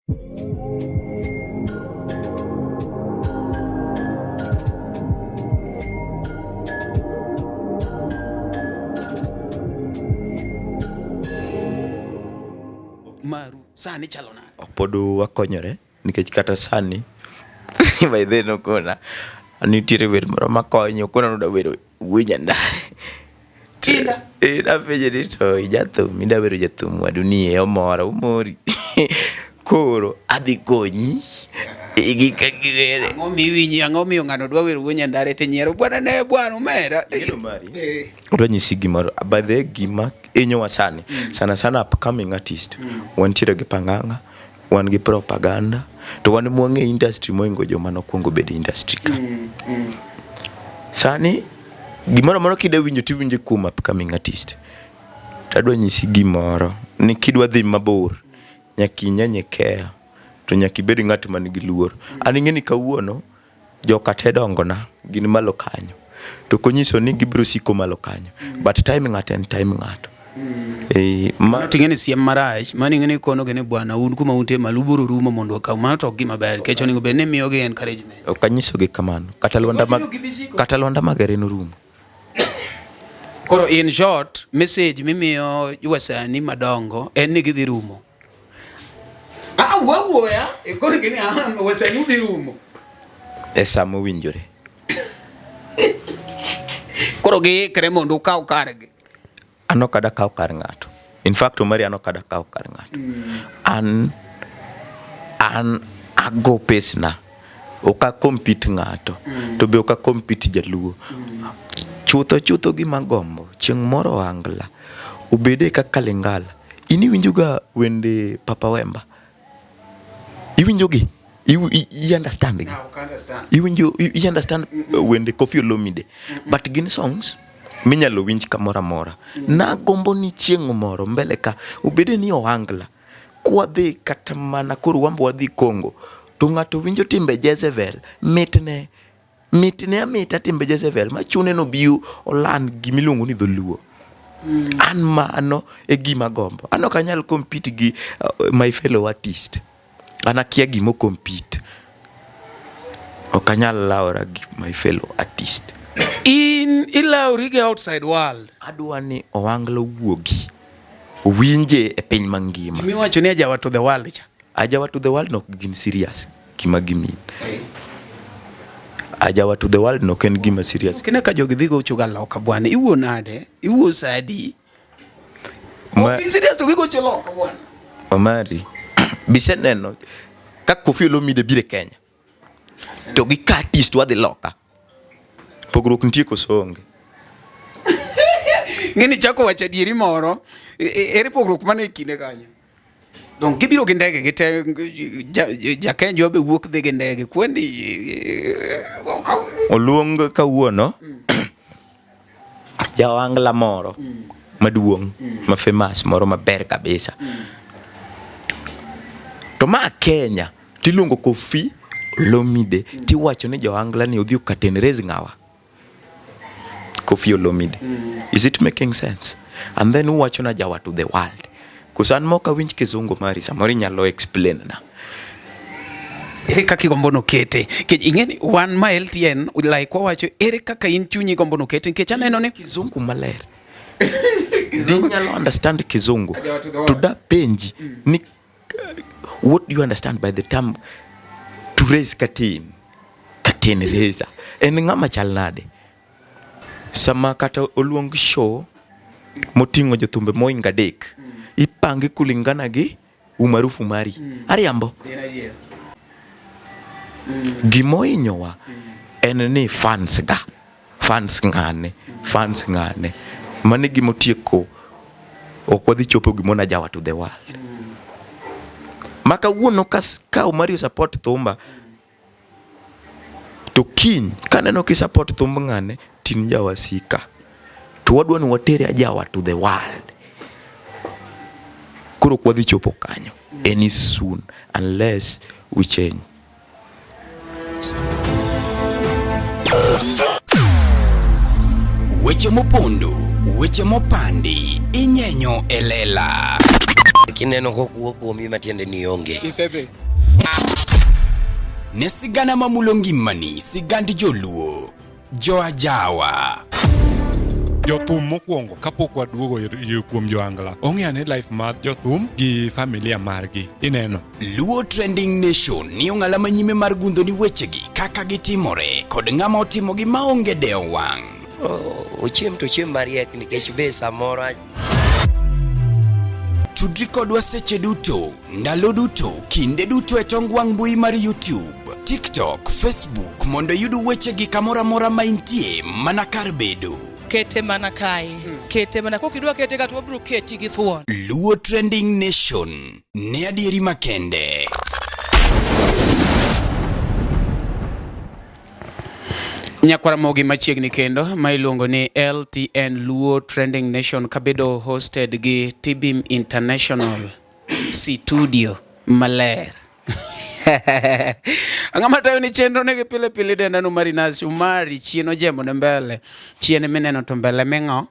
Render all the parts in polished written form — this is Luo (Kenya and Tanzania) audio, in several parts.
Maru sani chalo nade? Pod wakonyore nikech kata sani by then okona nitiere wer moro makonyo okona nodwa wero wuo Nyandare. Kinda. Eh, napenje ni to ijathum ida wero jathum wadu ni e omora omori. Koro adhi konyi gi kaka iwere. Ang'o miwinji ang'o miyo ng'ano dwa wero wuo Nyandare to inyiero bwana ne bwana omera. Gino mari. Eh. Adwa nyisi gimoro by the way gima hinyowa sani sana sana upcoming artist wantiere gi pang'ang'a wan gi propaganda to wan mwang'e industry moingo joma nokwongo bedo e industry ka sani gimoro amora kida winjo tiwinjo kuom upcoming artist to adwa nyisi gimoro ni kidwa dhi mabor nyaka inyenyekea to nyaka ibed ng'at man gi luor an ing'e ni kawuono joka te dongona gin malo kanyo to ok onyiso ni gibiro siko malo kanyo but time ng'ato en time ng'ato Eh, ma, Mano ting'e ni siem marach, mano ing'e ni kono gi ni bwana un kuma untie malo ubiro rumo mondo wakaw. Mano to ok gima ber nikech onego bed ni imiyogi encouragement. ok anyisogi kamano kata Lwanda mag, Wachno gibisiko. kata Lwanda Magere norumo Koro in short, message mimiyo wasanii madongo en ni gidhi rumo. Ah, wuoya, e koro gini ah, wasanii dhi rumo. e sa mowinjore Koro giikre mondo ukaw kargi. An ok ada kaw kar ng'ato. In fact, Omari an ok ada kaw kar ng'ato. An an ago pesna. Ok a compete ng'ato. To be ok a compete jaluo. Chutho chutho gima agombo chieng' moro ohangla obede kaka Lingala. In iwinjo ga wende Papa Wemba? Iwinjo gi? I understand gi? Iwinjo i understand wende Koffi Olomide? But gin songs minyalo winj kamoro amora. Nagombo ni chieng' moro mbele ka obede ni ohangla kwadhi kata mana koro wambo wadhi Congo to ng'ato winjo timbe Jezebel mitne mitne amita timbe Jezebel machune nobi oland gimiluongo ni dholuo. An mano e gima agombo. An ok anyal compete gi my fellow artist. An akia gima o compete. Ok anyal lawora gi my fellow artist. In ilawri gi outside world. Adwa ni ohangla owuogi owinje e piny mangima. Gimiwacho ni ajawa to the world cha. Ajawa to the world no ok gin serious gima gimin. Ajawa to the world no ok en gima serious. Kine ka jogi dhi gocho ga loka bwana, iwuo nade? Iwuo sadi? Ma, Ok gin serious to gigocho loka bwana. Omari, biseneno ka Koffi Olomide biro e Kenya to gi ka artist wadhi loka. Pogruok nitie koso onge? Ng'eni chako wacho adieri moro, ere pogruok mane e kinde kanyo? Dong gibiro gi ndege gite Jakenjwa be wuok dhi gi ndege kwendi Oluong kawuono jaohangla moro maduong' ma famous moro maber kabisa. To ma Kenya tiluongo Koffi Olomide tiwacho ni jaohangla ni odhi o curtain raise ng'awa? Koffi Olomide. Is it making sense? And then uwacho na jawa to the world. Koso an mok awinj kizungu mari samoro inyalo explain na. Ere kaka igombo nokete? Nikech ing'e ni wan ma LTN like wawacho ere kaka in chunyi igombo nokete nikech aneno ni Kizungu maler. Kizungu. Inyalo understand kizungu. To da penji ni what do you understand by the term to raise curtain? Curtain raiser. En ng'ama chal nade? Sama kata oluong show moting'o jothumbe moingo adek, ipange kulingana gi umaarufu mari. Ariambo. Gimohinyowa en ni fans ga, fans ng'ane, fans ng'ane. Mano e gima otieko ok wadhi chopo gimoro ajawa to the world. Ma kawuono ka Omari support thumba to kiny kaneno ki support thumb ng'ane tin jawasika. To wadwa ni watere ajawa to the world. Koro ok wadhi chopo kanyo any soon unless we change. Weche mopondo, weche mopandi, inyenyo e lela. Kineno kokuo kuomi matiende ni onge. Isedhi. Ne sigana mamulo ngimani, sigand joluo, joajawa. Jothum mokwongo kapok waduogo kuom joangla ong'e ane life mar jothum gi familia margi ineno. Luo Trending Nation ni ong'ala manyime mar gundho ni wechegi kaka gitimore kod ng'ama otimogi maonge dewo wang'. Ochiem to ochiem mariek nikech be samoro Tudri kodwa seche duto, ndalo duto, kinde duto e tong wang' mbui mar YouTube, TikTok, Facebook mondo iyud wechegi kamoro amora ma intie mana kar bedo. Kete mana kae. Kete mana kokidwa kete ka to wabiro keti gi thuon. Luo Trending Nation ne adieri makende. Nyakwara Mogi machiegni kendo ma iluongo ni LTN Luo Trending Nation kabedo hosted gi Tbim International Studio maler. Ang'o matayo ni chenro negi pile pile denda no Marinas Umari chien ojembo ne mbele chien mineno to mbele ming'o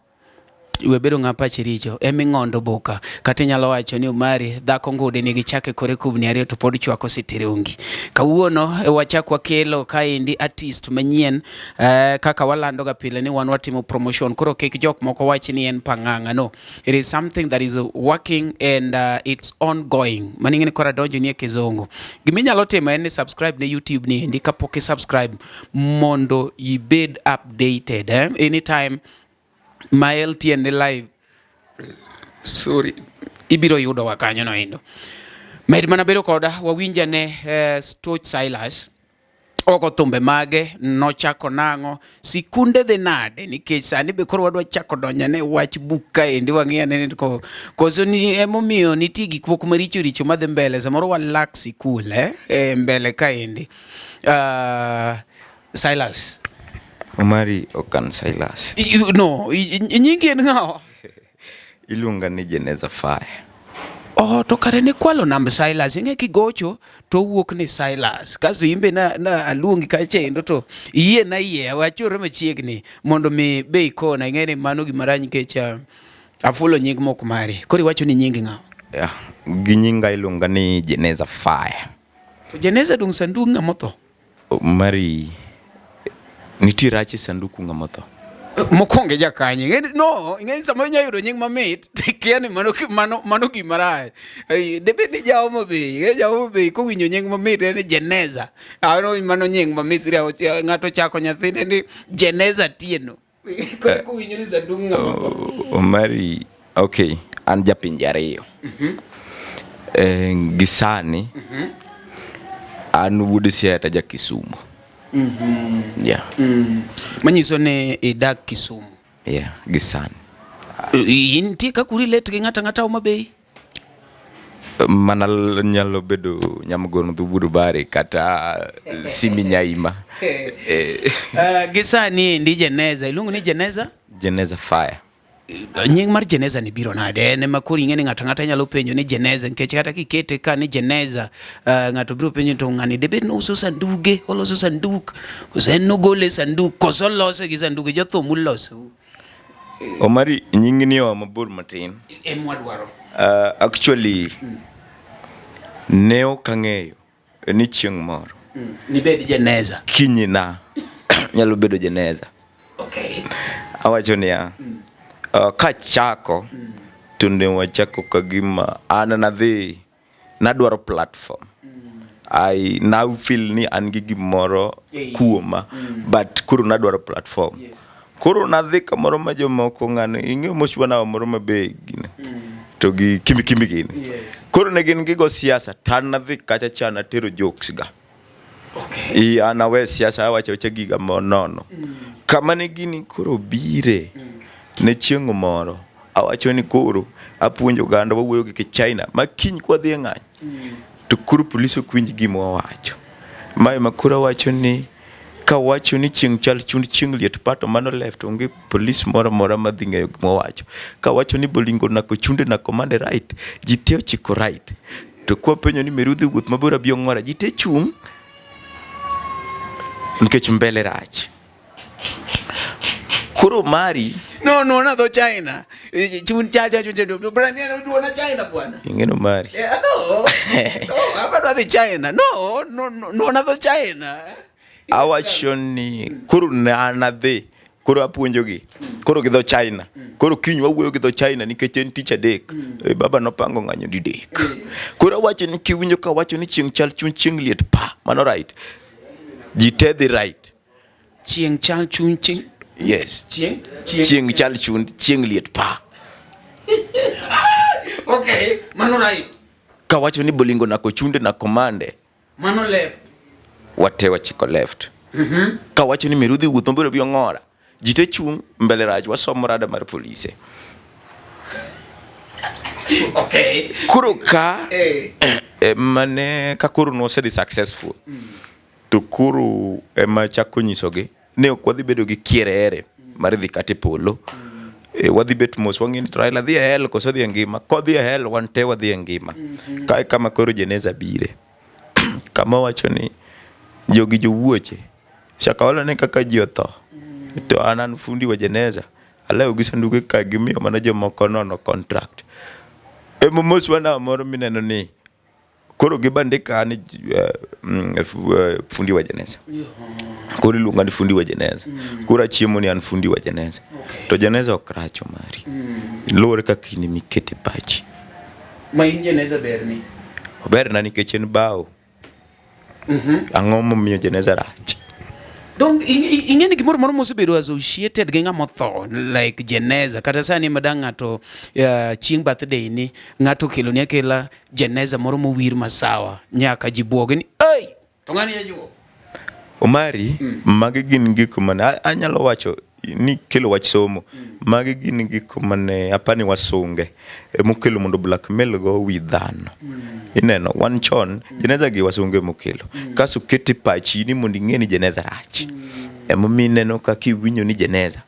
we bedo ng'a pache richo eming'ondo boka kata inyalo wacho ni Umari dhako ngude nigi chake kore kubni ariyo to pod chwako sitirungi. Kawuono wachak wakelo kaendi artist manyien kaka walando ga pile ni wan watimo promotion koro kik jok moko wach ni en pang'ang'a no it is something that is working and it's ongoing. Mano ing'e ni koro adonjo ni e kizungu. Giminyalo timo en ni subscribe ne YouTube ni endi kapok i subscribe mondo ibed updated anytime ma LTN ni live sorry ibiro yudo wa kanyo no endo. Med mana bedo koda wawinja ne Stoch Silas ogo thumbe mage nochako nang'o sikunde dhi nade nikech sani be koro wadwa chako donjo ne wach buk kaendi wang'i ane ni koso ni emomiyo nitie gik moko maricho richo madhi mbele samoro walak sikul mbele kaendi. Silas Omari Okan Silas. No, nyingi en ng'awa? Iluonga ni Jeneza Fire. Oh, to kare ne kwalo namba Silas. Ing'e kigocho to owuok ni Silas. Kasto imbe na aluongi kachendo to iyie na yie wachore machiegni mondo mi be ikona. Ing'e ni mano gima rach nikech afulo nying mok mari. Koro iwacho ni nying ng'awa? Yeah, gi nyinga iluonga ni Jeneza Fire. To Jeneza dong' sanduk ng'ama otho? Omari nitie rach e sanduku ng'ama otho. Mokwongo jakanye. Ing'e no, ing'e ni samoro inya yudo nying mamit, tikia ni mano gima rach. Debed ni ja Homa Bay, ing'e ja Homa Bay kowinjo nying mamit en ni Jeneza. Ano mano nying mamit, ng'ato ochako nyathine ni Jeneza Tieno. Koro kowinjo ni sanduk ng'ama otho. Omari, okay, an japinje ariyo. Gi sani, an wuod Siaya to aja Kisumu. Yeah. Manyiso ni idak Kisumu. Yeah, gi sani. Intie kaka urelate gi ng'ato ang'ata Homa Bay? Mana nyalo bedo Nyamgon Dhuburu Bare kata Simi Nyaima. Gi sani endi Jeneza, iluongo ni Jeneza? Jeneza Fire. Nying mar Jeneza ni biro nade? En ema koro ing'e ni ng'ato ang'ata nyalo penjo ni Jeneza nikech kata kikete ka ni Jeneza ng'ato biro penjo to ng'ani debed ni ouso sanduge, oloso sanduk, koso en nogole sanduk, koso olose gi sanduge, jothum uloso. Omari, nying ni oa mabor matin. En mwadwaro. Actually, ne ok ang'eyo ni chieng' moro Nibed Jeneza. Kinyina nyalo bedo Jeneza. Okay. Awacho niya, kachako to ne wachako ka gima an nadhi nadwaro platform. I now feel ni an gi gimoro kuoma, but koro nadwaro platform. Yes. Koro nadhi kamoro ma jomoko ng'ano ing'eyo moshwana moro mabe gine to gi kimbi kimbi gini. Yes. Koro ne gin gigo siasa to an nadhi kacha cha natero jokes ga. Okay. I an awe siasa awacho awacha giga monono. Kama ne gini koro bire ne chieng' moro awacho ni koro apuonjo oganda wawuoyo gi Kichina ma kiny kwadhi e ng'anyo to koro polis ok winj gima wawacho. Mae ma koro awacho ni kawacho ni chieng' chal chund chieng' liet pato mano left onge polis moro amora madhi ng'eyo gima wawacho. Kawacho ni bolingo nako chunde nako mande right, ji te ochiko right. To kwapenjo ni meru dhi wuoth mabor abi ong'ora, ji te chung' nikech mbele rach. Koro mari No, no, na dho China. Eh, Chun cha cha chun cha. Bwana ni na China bwana. Ing'eno mari. Eh, no. No, hapa dwa dhi China. No, no, no, no na dho China. Awacho ni koro ne an adhi koro apuonjogi koro gi dho China koro kiny wawuoyo gi dho China nikech en tich adek e, baba nopango ng'anyo didek koro awacho ni kiwinjo ka awacho ni chieng' chal chuny chieng' liet pa mano right ji te dhi right Chieng' chal chuny chieng'. Yes. Chieng' chieng' chal chuny chieng' liet pa. Okay, mano right. Kawacho ni bolingo nako chunde na komande. Mano left. Wate wachiko left. Kawacho ni mirudhi wuoth mabiro bi ong'ora. Ji te chung' mbele rach wasomo rada mar polise. Okay. Koro ka Eh. eh, mane ka koro nosedhi successful. To koro ema chako nyisogi ni ok wadhi bedo gi kierere mar dhi kata e polo. E, wadhi bet mos wang'e ni to Raila dhi e hell koso dhi e ngima. Kodhi e hell wan te wadhi e ngima. Kae kama koro jeneza bire. Kama wacho ni jogi jowuoche. Shakahola ne kaka ji otho. To an an fundi wa jeneza. Alewo gi sanduge ka gimiyo mana jomoko nono contract. Ema mos wana moro mineno ni Koro gibandika ni fundi wa jeneza. Koro iluonga ni fundi wa jeneza. Koro achiemo ni an fundi wa jeneza. To jeneza ok rach Omari. Luwore kaka in emikete pachi. Ma in jeneza berni. Oberna nikech en bao. Ang'o momiyo jeneza rach? Dong ing'e ni gimoro moro mosebedo associated gi ng'ama otho like jeneza kata sani ma dang' ng'ato chieng' birthday ni ng'ato okeloni akela jeneza moro mowir masawa nyaka ji buogi ni ei to ng'ani jajuok. Omari, magi gin gik mane anyalo wacho ni kelo wach somo. Magi gin gik mane apani wasunge emokelo mondo blackmail go wi dhano. Ineno, wan chon jeneza gi wasunge emokelo. Kasto kete pachi ni mondo ing'e ni jeneza rach. Emomiyo ineno ka kiwinjo ni jeneza,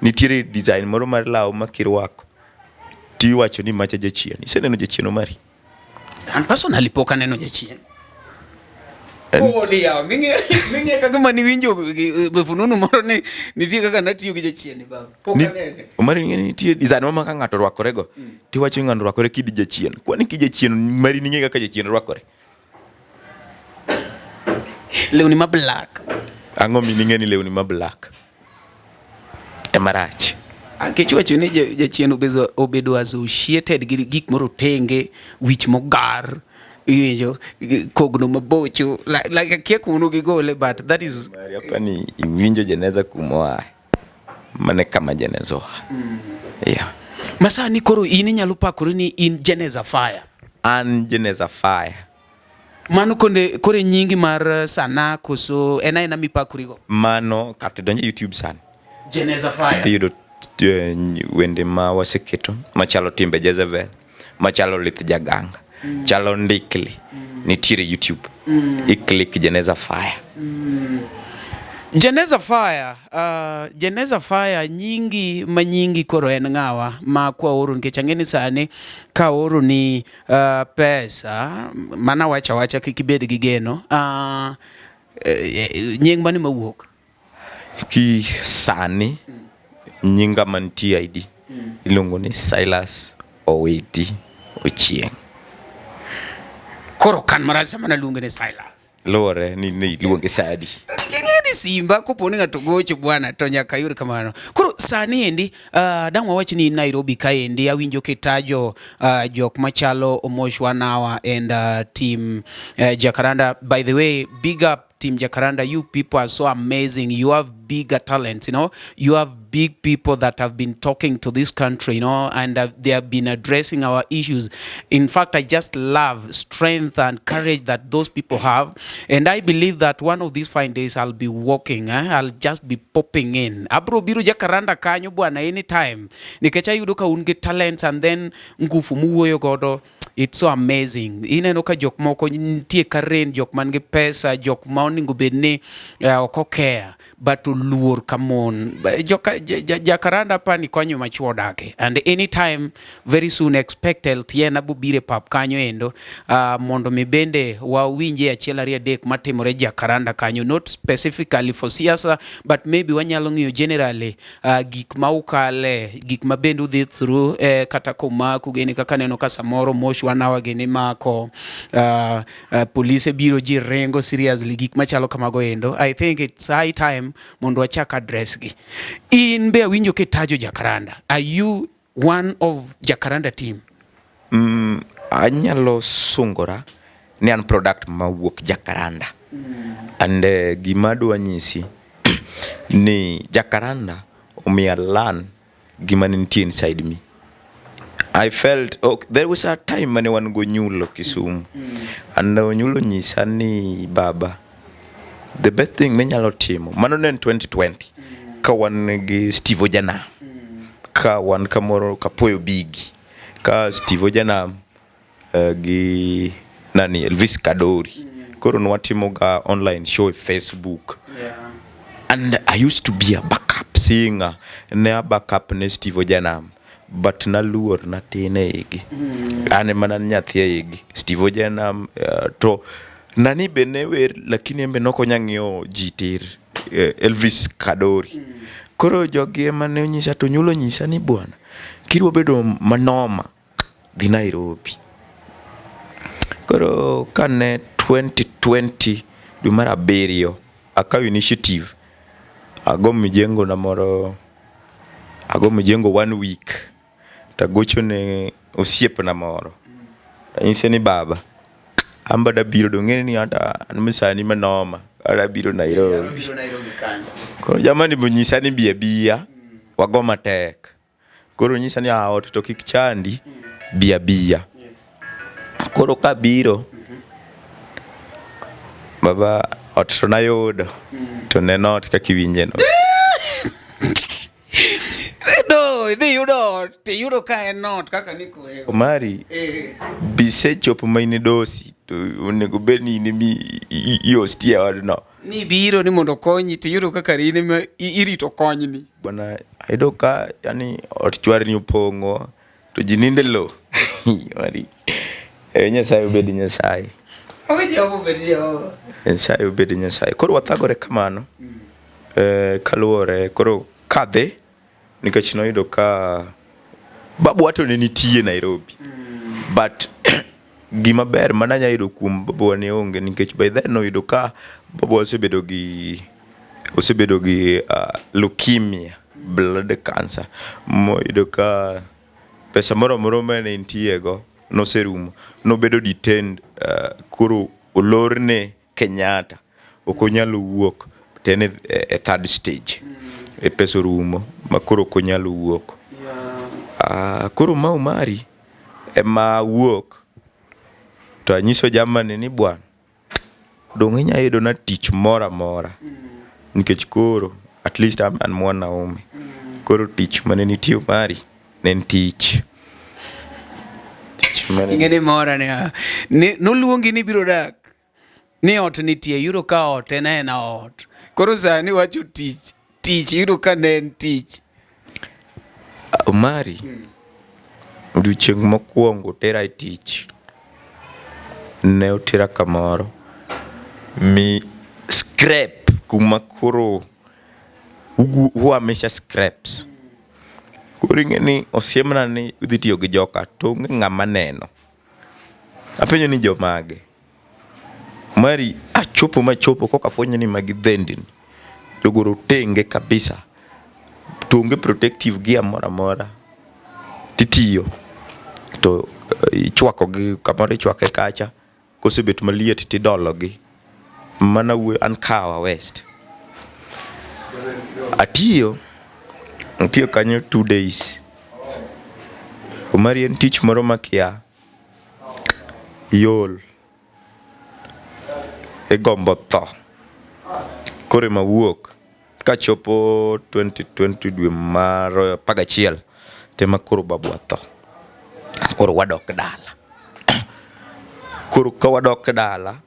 nitiere design moro mar law ma kirwako tiwacho ni macha jachien. Iseneno jachien Omari? An personally pok aneno jachien. Odi yawa, ming'e ming'e kaka maniwinjo fununu moro ni nitie kaka natiyo gi jachien ni baba. Pok anene. Omari ing'e ni nitie design moro ma ka ng'ato orwakore go, tiwacho ni ng'ano orwakore kidi jachien. Kwani ki jachien mari ning'e kaka jachien rwakore? Lewni ma black. Ang'o mining'e ni lewni ma black ema rach? Nikech iwacho ni jachien obedo associated gi gik morotenge, wich mogar, iwinjo, kogno mabocho, like akia kuma gigole but that is Mari apani iwinjo jeneza kuma oae. Mane kama jeneza oa. Yeah. Masani koro in inyalo pakori ni in jeneza fire. An jeneza fire. Mano konde kore nyingi mar sanaa koso en aena mipakorigo? Mano kata donjo e YouTube sani. Jeneza fire. Idhi yudo wende ma waseketo machalo Timbe Jezebel, machalo Lith Jaganga, chalo Ndikli. Nitiere YouTube. I click Jeneza Fire. Jeneza Fire, Jeneza Fire nyingi ma nyingi koro en ng'awa ma kwaoro nikech ang'e ni sani kaoro ni pesa mana wacha wacha kik ibed gi geno nying mane mawuok? Ki sani nyinga mantie ID iluongo ni Silas Owiti Ochieng. Koro kan marach sama naluonge ni Silas. Luwore ni ni iluonge sadi. Ing'e ni simba kopo ni ng'ato gocho bwana to nyaka yud kamano. Koro sani endi dang' wawach ni in Nairobi kaendi awinjo kitajo jok machalo Omosh Wanawa and team Jacaranda. By the way, big up Team Jacaranda, you people are so amazing. You have bigger talents, you know. You have big people that have been talking to this country, you know, and they have been addressing our issues. In fact, I just love strength and courage that those people have. And I believe that one of these fine days I'll be walking, eh? I'll just be popping in. Abro biro Jacaranda kanyo bwana anytime. Nikech ayudo ka un gi talents and then ngufu muwuoyo godo. It's so amazing. Ineno ka jok moko nitie karen, jok man gi pesa, jok ma onego bed ni ok okea but oluor ka mon. Joka, Jacaranda pani konyo ma chuo odake and anytime very soon expect LTN abo biro e pap kanyo endo mondo mi bende wawinje achiel ariyo adek matimore Jacaranda kanyo, not specifically for siasa but maybe wanyalo ng'iyo generally gik ma ukale, gik ma bende udhi through kata komaku gini kaka neno ka samoro mosh one hour gini mako polise biro ji ringo seriously, gik machalo kamago endo. I think it's high time mondo wachak address gi. In be awinjo kitajo Jacaranda, are you one of Jacaranda team? Anyalo sungora ni an product mawuok Jacaranda. And gima adwa nyisi ni Jacaranda omiya learn gima ne nitie inside me. I felt, oh, there was a time mane wan go Nyulo Kisumu. And Onyulo nyisa ni, "Baba, the best thing minyalo timo," mano ne en 2020 ka wan gi Steve Ojanam, ka wan kamoro Kapoyo Bigi, ka Steve Ojanam gi nani Elvis Kadori. Koro nwatimo ga online show e Facebook. And I used to be a backup singer. Ne a backup ne Steve Ojanam. But naluor natin e igi. An ema ne an nyathi e igi. Steve Ojanam to nani be ne wer, lakini en be nokonya ng'iyo ji tir. Elvis Kadori. Koro jogi ema ne onyisa to Nyulo nyisa ni, "Bwana, kidwa bedo manoma, dhi Nairobi." Koro kane 2020 dwe mar abiriyo akawo initiative ago mijengo na moro, ago mijengo one week, tagocho ne osiepna moro, anyise ni, "Baba, an be adabiro, dong' ni ata an sani manoma, adabiro Nairobi." Koro jamani bonyisa ni bi abiya wago matek. Koro nyisa ni, "Ah, ot to kik chandi, bi abiya." Koro kabiro, baba, ot to nayudo to ne not kaka iwinje no. No, idhi yudo ot, tiyudo ka en not kaka nikore. Omari, bisechopo ma in e dosi to onego bed ni in emi i-host e odno. Ni biro ni mondo okonyi, tiyudo kaka in ema irito konyni. Bwana, ayudo ka yani ot chwarni opong'o to ji nindo e lowo. Omari, Nyasaye obed Nyasaye. Ok, Jehova obed Jehova. Nyasaye obed Nyasaye. Koro wathagore kamano. Kaluwore koro kadhi nikech noyudo ka babuwa to ne nitie Nairobi. But gima ber mana anya yudo kuom babuwa ne onge, nikech by then noyudo ka babuwa osebedo gi leukemia, blood cancer, moyudo ka pesa moro amora mane entie go noserumo. Nobedo detained, koro olorne Kenyatta, ok onyal wuok to en e third stage e pesa orumo ma koro ok onyal wuok. Koro ma Omari ema wuok to anyiso jamani ni, "Bwana, dong' inya yudo na tich moro amora, nikech koro at least an mwanaume." Koro tich mane nitie, Omari, ne en tich tich mane Ing'e ni mora ni, ah, ni noluongi ni biro dak ni ot nitie, yudo ka ot en aena ot. Koro sani wacho tich, tich yudo ka ne en tich. Omari, odiochieng' mokwongo tera e tich, ne otera kamoro mi scrap kuma koro uhamisha scraps. Koro ing'e ni osiemna ni idhi tiyo gi joka to onge ng'ama neno. Apenjo ni jomage? Omari, achopo machopo koka afwenyo ni magi dhendni. Jogo rotenge kabisa. To onge protective gear moro amora. Titiyo to ichwako gi kamoro, ichwake kacha, kosebet maliet tidolo gi. Mana wuoyo an Kahawa West. Atiyo kanyo 2 days. Omari, en tich moro makia iol, igombo tho. Koro ema wuok kachopo 2020 dwe mar 11 tema koro babwa tho. Koro wadok dala. Koro ka wadok dala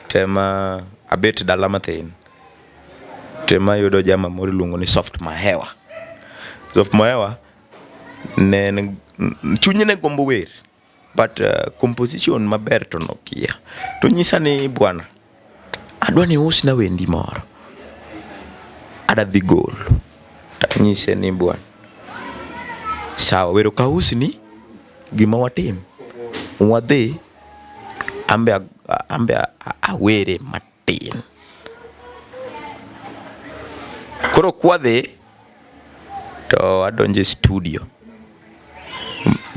tema abet dala mathin tema yudo jama moro iluongo ni Soft Mahewa. Soft Mahewa ne en chunye ne gombo wer but composition maber to nokia. To nyisa ni bwana adwa ni iusna wendi moro adwa dhi golo. Tanyise ni bwana sawa wer ok ausni gima watim wadhi ambe ambe awere matin. Koro kwadhi to adonjo e studio.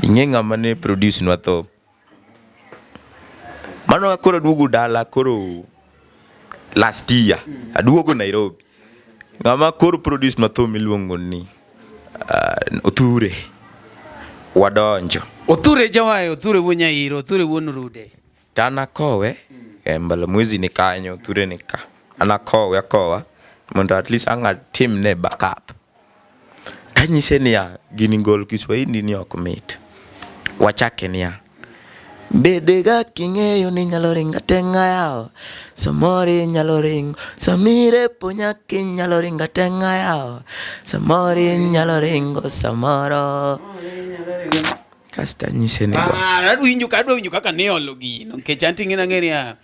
Ing'e ng'ama ne produce nwa thum? Mano koro aduogo dala koro last year aduogo Nairobi. Ng'ama koro produce nwa thum iluongo ni Othure. Wadonjo. Othure jawayo, Othure wuon Nyairo, Othure wuon Rude. To an akowe e Mbalamwezi ni kanyo, Othure ni ka. An akowe akowa mondo at least ang' atimne backup. Tanyise niya, gini gol Kiswahili ni ok mit. Wachake niya, Bede ga king'eyo ni nyalo ringo atenga yawa, samoro inyalo ringo, samirepo nyaka inyalo ringo atenga yawa, samoro inyalo ringo samoro. Kasto anyise ni bwana. Ah, adwa winjo adwa winjo kaka niolo gino nikech an ting'e nang'e niya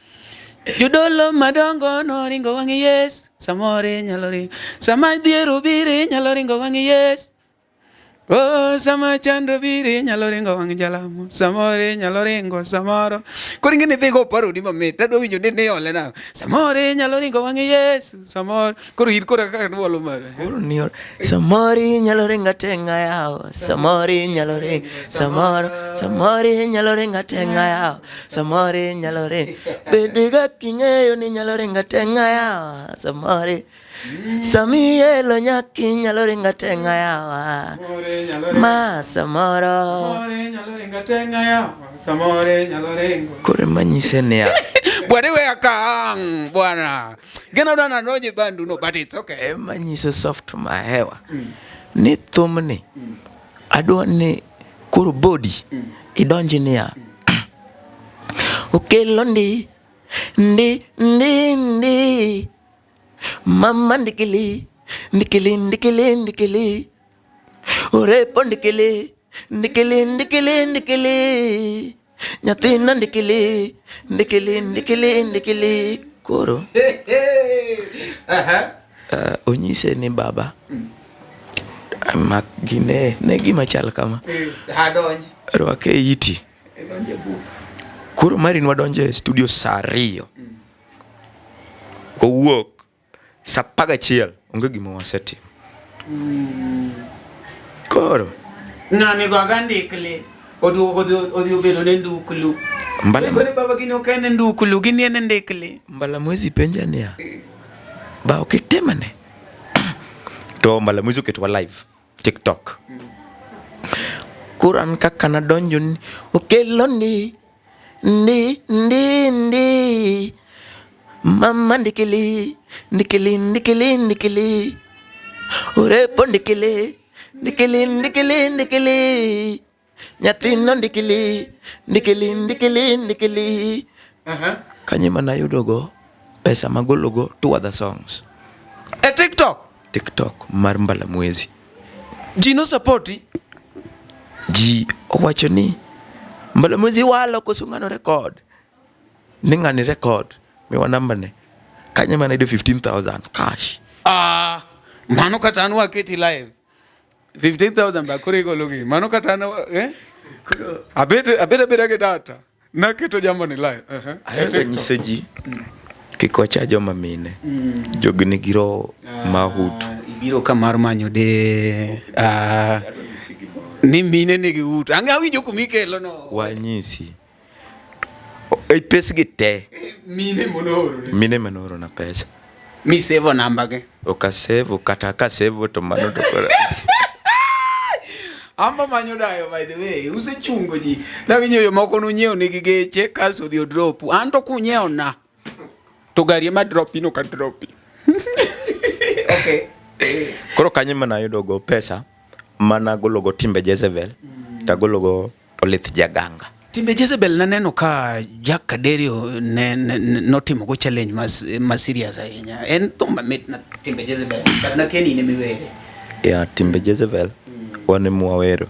jodolo madongo noringo wang' Yesu samoro inyalo ringo sama dhier obiro inyalo ringo wang' Yesu Oh, sama chando obiro inyalo ringo wang' jalamo samoro inyalo ringo samoro koro ing'e ni idhi go parodi mamit adwa winjo ni niole nang'o samoro inyalo ringo wang' Yesu samoro koro in koro kaka niolo mare Koro ni samoro inyalo ringo atenga yawa, samoro inyalo ringo, samoro, samoro inyalo ringo atenga yawa, samoro inyalo ringo. Bed ga king'eyo ni inyalo ringo atenga yawa, samoro. Sami elo nyaki inyalo ringo atenga yawa, ma samoro. Koro ema nyise niya, Bwana iweya ka ang' bwana. Gena dwana donje bandu no but it's okay. ema nyiso soft mahewa ni thumni adwa ni koro body idonj niya okelo ndi ndi ndi ndi mama ndikili ndikili ndikili ndikili orepo ndikili ndikili ndikili ndikili nyathina ndikili ndikili ndikili ndikili koro onyise ni baba mak gine ne gima chal kama Hadonj. rwake e iti koro Marin wadonjo e studio saa ariyo kowuok saa apar gachiel onge gima wasetimo koro Ng'ani go aga ndikli. Oduogo odhi odhi obedo ne nduklu. Mbala- Koro baba gini ok en nduklu, gini en ndikli. Mbalamwezi penja niya ba ok itimane to Mbalamwezi oketowa live TikTok koro an kaka nadonjo ni okelo ni ndi ndi ndi mama ndikili ndikili ndikili ndikili orepo ndikili ndikili ndikili ndikili nyathino ndikili ndikili ndikili ndikili kanyo ema nayudogo pesa magologo two other songs E TikTok. TikTok mar Mbalamwezi Ji no support. ji owacho ni Mbalamwezi walo koso ng'ano record ni ng'ani record miwa namba ne kanyo ema nayudo 15000 cash Ah, mano kata an waketi live. 15,000 ba koro igolo gi. Mano kata an eh? Abet abet abeda gi data. Naketo jambo ni live. Ahero ga nyiso ji kik wacha joma mine jogi nigi roho mahutu Ibiro ka mar manyo de ni mine nigi utu. Ang'e awinjo kumikelo no. Wanyisi e pesgi te Mine monooro. mine manooro na pesa Mi sevo namba ge. Ok asevo kata kasevo to mano to koro Amba manyo dayo by the way, usechungo ji. Nawinjo jomoko nunyiewo nigi geche kasto odhi odropu. An to kunyiewo na to gari ema dropi no ka dropi. Okay. Koro kanyo ema nayudo go pesa mana golo go timbe Jezebel tagolo go Olith Jaganga. Timbe Jezebel naneno ka Jack Kaderio ne, ne, ne, notimo go challenge ma, ma serious ahinya. En thum mamit na Timbe Jezebel, but nakia ni in ema iwere. Yeah, Timbe Jezebel wan ema wawero.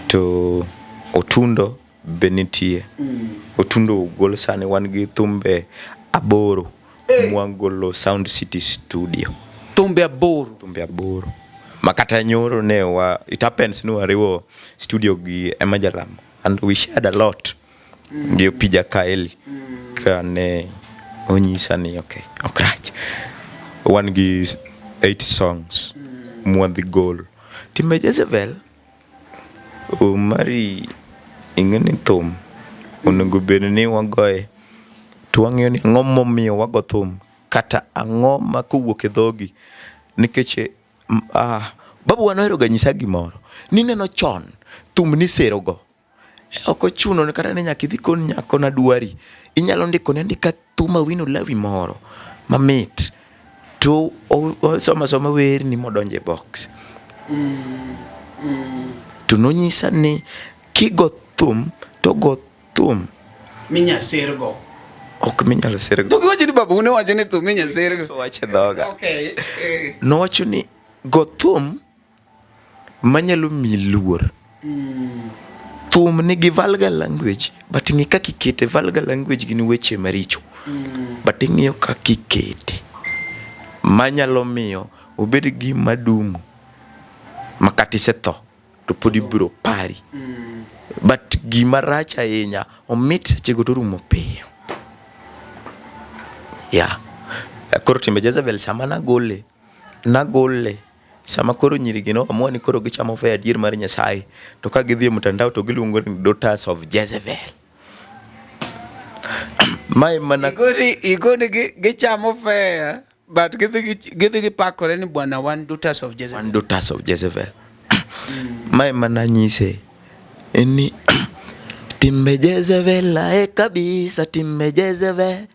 To Otundo be nitie. Otundo ogol sani wan gi thumbe 8 mwagolo Sound City Studio. Thumbe 8. Thumbe 8. Makata nyoro ne wa it happens ni wariwo studio gi Emma Jalamo and we shared a lot gi Opija Kaeli kane onyisa ni okay, ok rach. Wan gi 8 songs mwadhi golo. Timbe Jezebel Omari ing'e ni thum onego bed ni wagoye to wang'iyo ni ang'o momiyo wago thum kata ang'o ma kowuok e dhogi nikech babu wa nohero ga nyisa gimoro ni ineno chon thum nisero go ok ochuno ni kata ni nyaka idhi kon nyako nadwari inyalo ndikone andika thum Awino Lawi moro mamit to osoma asoma werni modonjo e box. To nonyisa ni kigo thum to go thum minya sirgo. Ok minyalo sirgo. To giwacho ni babu ne wacho ni thum minya sirgo. Owacho e dhoga. Okay. Nowacho ni go thum manyalo miyi luor. Thum nigi vulgar language but ng'i kaka ikete. Vulgar language gin weche maricho. But ing'iyo kaka ikete manyalo miyo obed gima dum ma kata isetho to pod ibiro pari. But gima rach ahinya omit sechego to orumo piyo. Yeah. Koro timbe Jezebel sama nagole, nagole sama koro nyiri gi no amua ni koro gichamo fare adier mar Nyasaye to ka gidhi e mtandao to giluongo ni daughters of Jezebel. Mae mana Igoni gichamo fare but gidhi gipakore ni bwana wan daughters of Jezebel. Wan daughters of Jezebel. Mae mana nyise en ni timbe Jezebel ae kabisa timbe Jezebel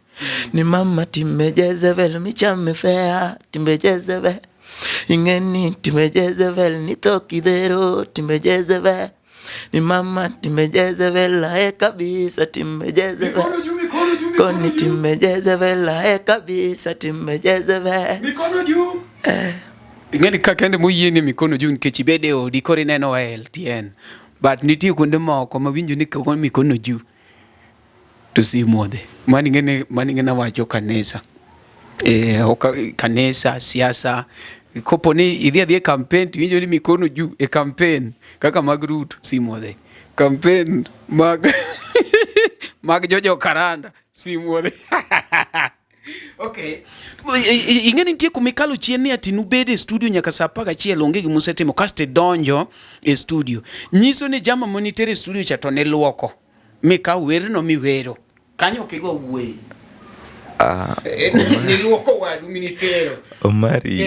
ni mama timbe Jezebel michame fea timbe Jezebel ing'eni timbe Jezebel ni tho kidhero timbe Jezebel ni mama timbe Jezebel ae kabisa timbe Jezebel koni timbe Jezebel ae kabisa timbe Jezebel. Mikono juu. Ing'eni ka kende moyieni mikono juu nikech ibede e odi koro ineno LTN. But nitie kuonde moko ma winjo ni kogo mikono juu to simu odhi. Mano ing'eni mano ing'eni awacho kanisa. Kanisa, siasa. Kopo ni idhi adhiya e campaign to iwinjo ni mikono juu e campaign kaka mag Ruto simu odhi. Campaign mag mag Jojo Karanda simu odhi. Okay. Ing'e ni nitie kuma ikalo chien ni ati nubed e studio nyaka saa 11 onge gima usetimo kasto idonjo e studio. Nyiso ni jama manitere e studio cha to ne luoko. Mikaw werno miwero. Kanyo ok idwa wuoye. Niluoko wadu minitero. Omari.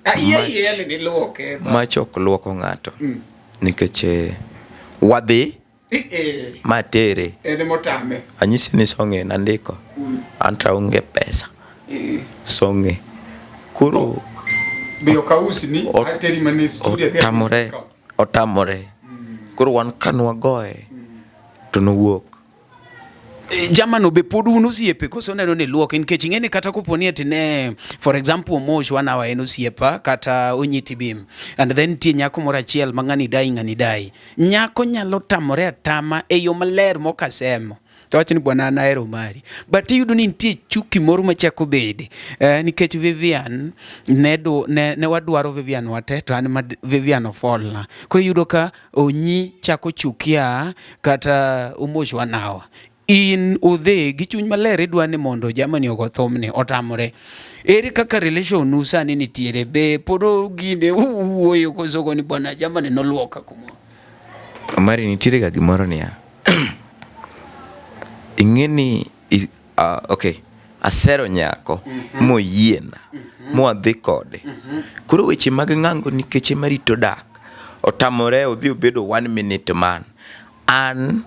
Ayie yie ni niluoke. Mach ok luoko ng'ato. Nikech wadhi matere. En motame. Anyisi ni song e nandiko. An to aonge pesa. Song e. Koro be ok ausni ateri mana e studio otamore. Otamore. Koro wan kanwagoye to nowuok. Jamano be pod un osiepe koso neno ni luoke nikech ing'e ni kata kopo ni ati ne for example Omosh wanawa en osiepa kata Onyiti Bim and then nitie nyako moro achiel ma ng'ani dai ng'ani dai nyako nyalo tamore atama e yo maler mokasemo to wacho ni bwana an ahero mari but iyudo ni nitie chuki moro machako bede nikech Vivian ne, du, ne, ne wadwaro Vivian wate to an ma Vivian ofolna koro iyudo ka Onyi chako chukia kata Omosh wanawa in udhi gi chuny maler idwa ni mondo jamani ogo thumni otamore ere kaka relation u sani nitiere be pod gine uwuoyo koso go ni bwana jamani noluoka kumoro Omari nitiere ga gimoro niya ing'e ni okay asero nyako moyiena mwadhi kode koro weche mag ng'ango nikech ema rito dak otamore odhi obedo one minute man an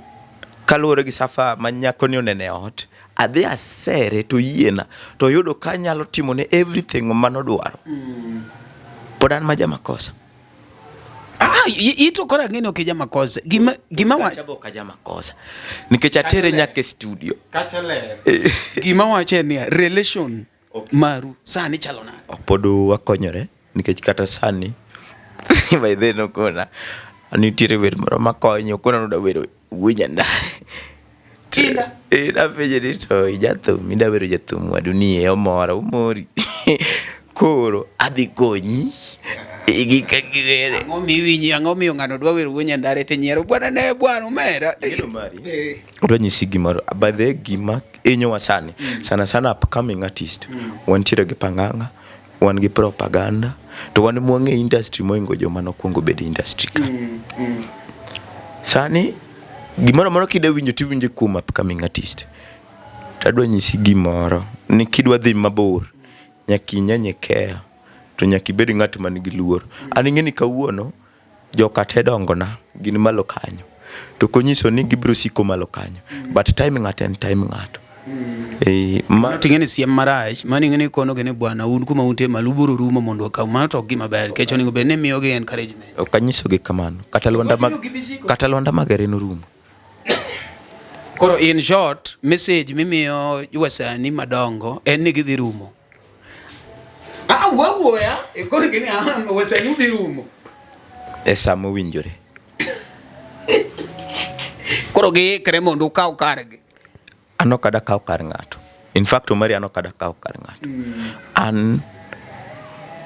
kaluwore gi safa ma nyako ni onene e ot adhi asere to oyiena to oyudo ka anyalo timone everything manodwaro pod an ma jamakosa. Ah, ito koro ang'e ni ok ija makosa. Gima gima wa Kacha be ok aja makosa. Nikech atere nyaka e studio. Kacha ler. Gima wacho en niya, relation maru sani chalo nade? Pod wakonyore nikech kata sani by then okona nitiere wer moro makonyo okona nodwa wero wuo Nyandare. Kinda. Eh, napenje ni to ijathum ida wero jathum wadu ni e omora omori. Koro adhi konyi gi kaka iwere. Ang'o miwinji ang'o miyo ng'ano dwa wero wuo Nyandare to inyiero bwana ne bwana omera. Gino mari. Eh. Adwa nyisi gimoro by the way gima hinyowa sani sana sana upcoming artist wantiere gi pang'ang'a wan gi propaganda to wan mwang'e industry moingo joma nokwongo bedo e industry ka sani gimoro amora kida winjo tiwinjo kuom upcoming artist tadwa nyisi gimoro ni kidwa dhi mabor nyaka inyenyekea to nyaka ibed ng'at man gi luor an ing'e ni kawuono joka te dongona gin malo kanyo to ok onyiso ni gibiro siko malo kanyo but time ng'ato en time ng'ato Eh, ma, Mano to ing'e ni siem marach, mano ing'e ni konogi ni bwana un kuma untie malo ubiro rumo mondo wakaw. Mano to ok gima ber nikech onego bed ni imiyogi encouragement. ok anyisogi kamano kata Lwanda mag, kata Lwanda Magere norumo Koro in short, message mimiyo wasanii madongo en ni gidhi rumo. Ah, wuoya, e koro gini ah, wasanii dhi rumo. e sa mowinjore Koro giikre mondo ukaw kargi. an ok ada kaw kar ng'ato in fact Omari an ok ada kaw kar ng'ato an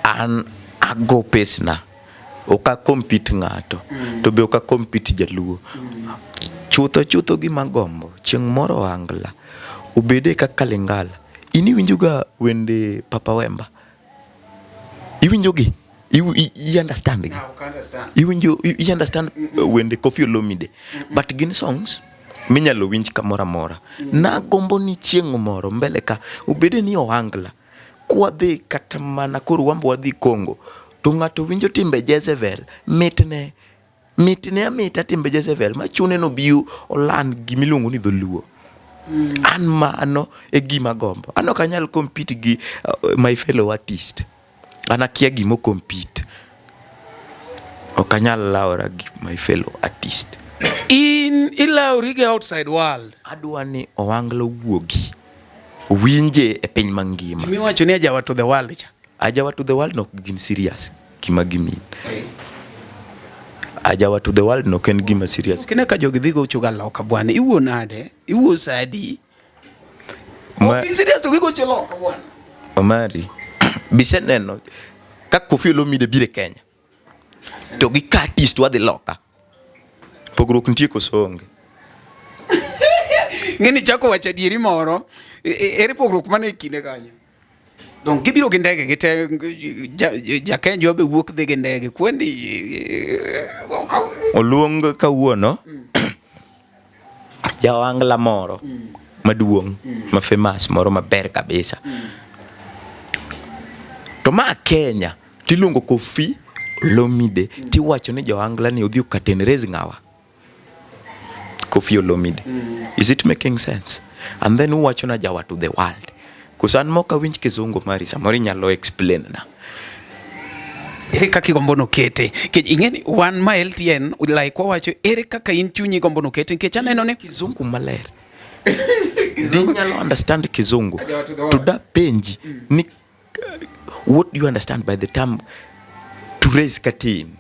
an ago pesna ok a compete ng'ato to be ok a compete jaluo chutho chutho gima gombo chieng' moro ohangla obede kaka Lingala in iwinjo ga wende Papa Wemba iwinjo gi I understand gi iwinjo i understand wende Koffi Olomide but gin songs minyalo winj kamoro amora nagombo ni chieng' moro mbele ka obede ni ohangla kwadhi kata mana koro wambo wadhi Congo to ng'ato winjo timbe Jezebel mitne mitne amita timbe Jezebel machune nobi oland gimiluongo ni dholuo an mano e gima gombo an ok anyal compete gi my fellow artist an akia gimo compete ok anyal lawora gi my fellow artist In ilawri gi outside world. adwa ni ohangla owuogi winje e piny mangima Miwacho ni ajawa to the world cha. ajawa to the world nok gin serious gima gimin ajawa to the world nok en gima serious Kine ka jogi dhi gocho ga loka bwana, iwuo nade? Iwuo sadi? Ma- Ok in serious to gigocho loka bwana. Omari biseneno ka Koffi Olomide biro e Kenya to gi ka artist wadhi loka pogruok nitie koso onge Ng'eni chako wacho adieri moro, ere pogruok mane e kinde kanyo? Dong gibiro gi ndege gite jakenjwa be wuok dhi gi ndege kwendi oluong kawuono jaohangla moro maduong' ma famous moro maber kabisa to ma Kenya tiluongo Koffi Olomide tiwacho ni jaohangla ni odhi okaten raise ng'awa Koffi Olomide is it making sense and then uwacho na jawa to the world koso an mok awinj kizungu mari samoro inyalo explain na ere kaka igombo nokete nikech ing'e ni wan ma LTN like wawacho ere kaka in chunyi igombo nokete nikech aneno ni kizungu maler inyalo understand kizungu Ajawa to the world. to da penji ni what do you understand by the term to raise curtain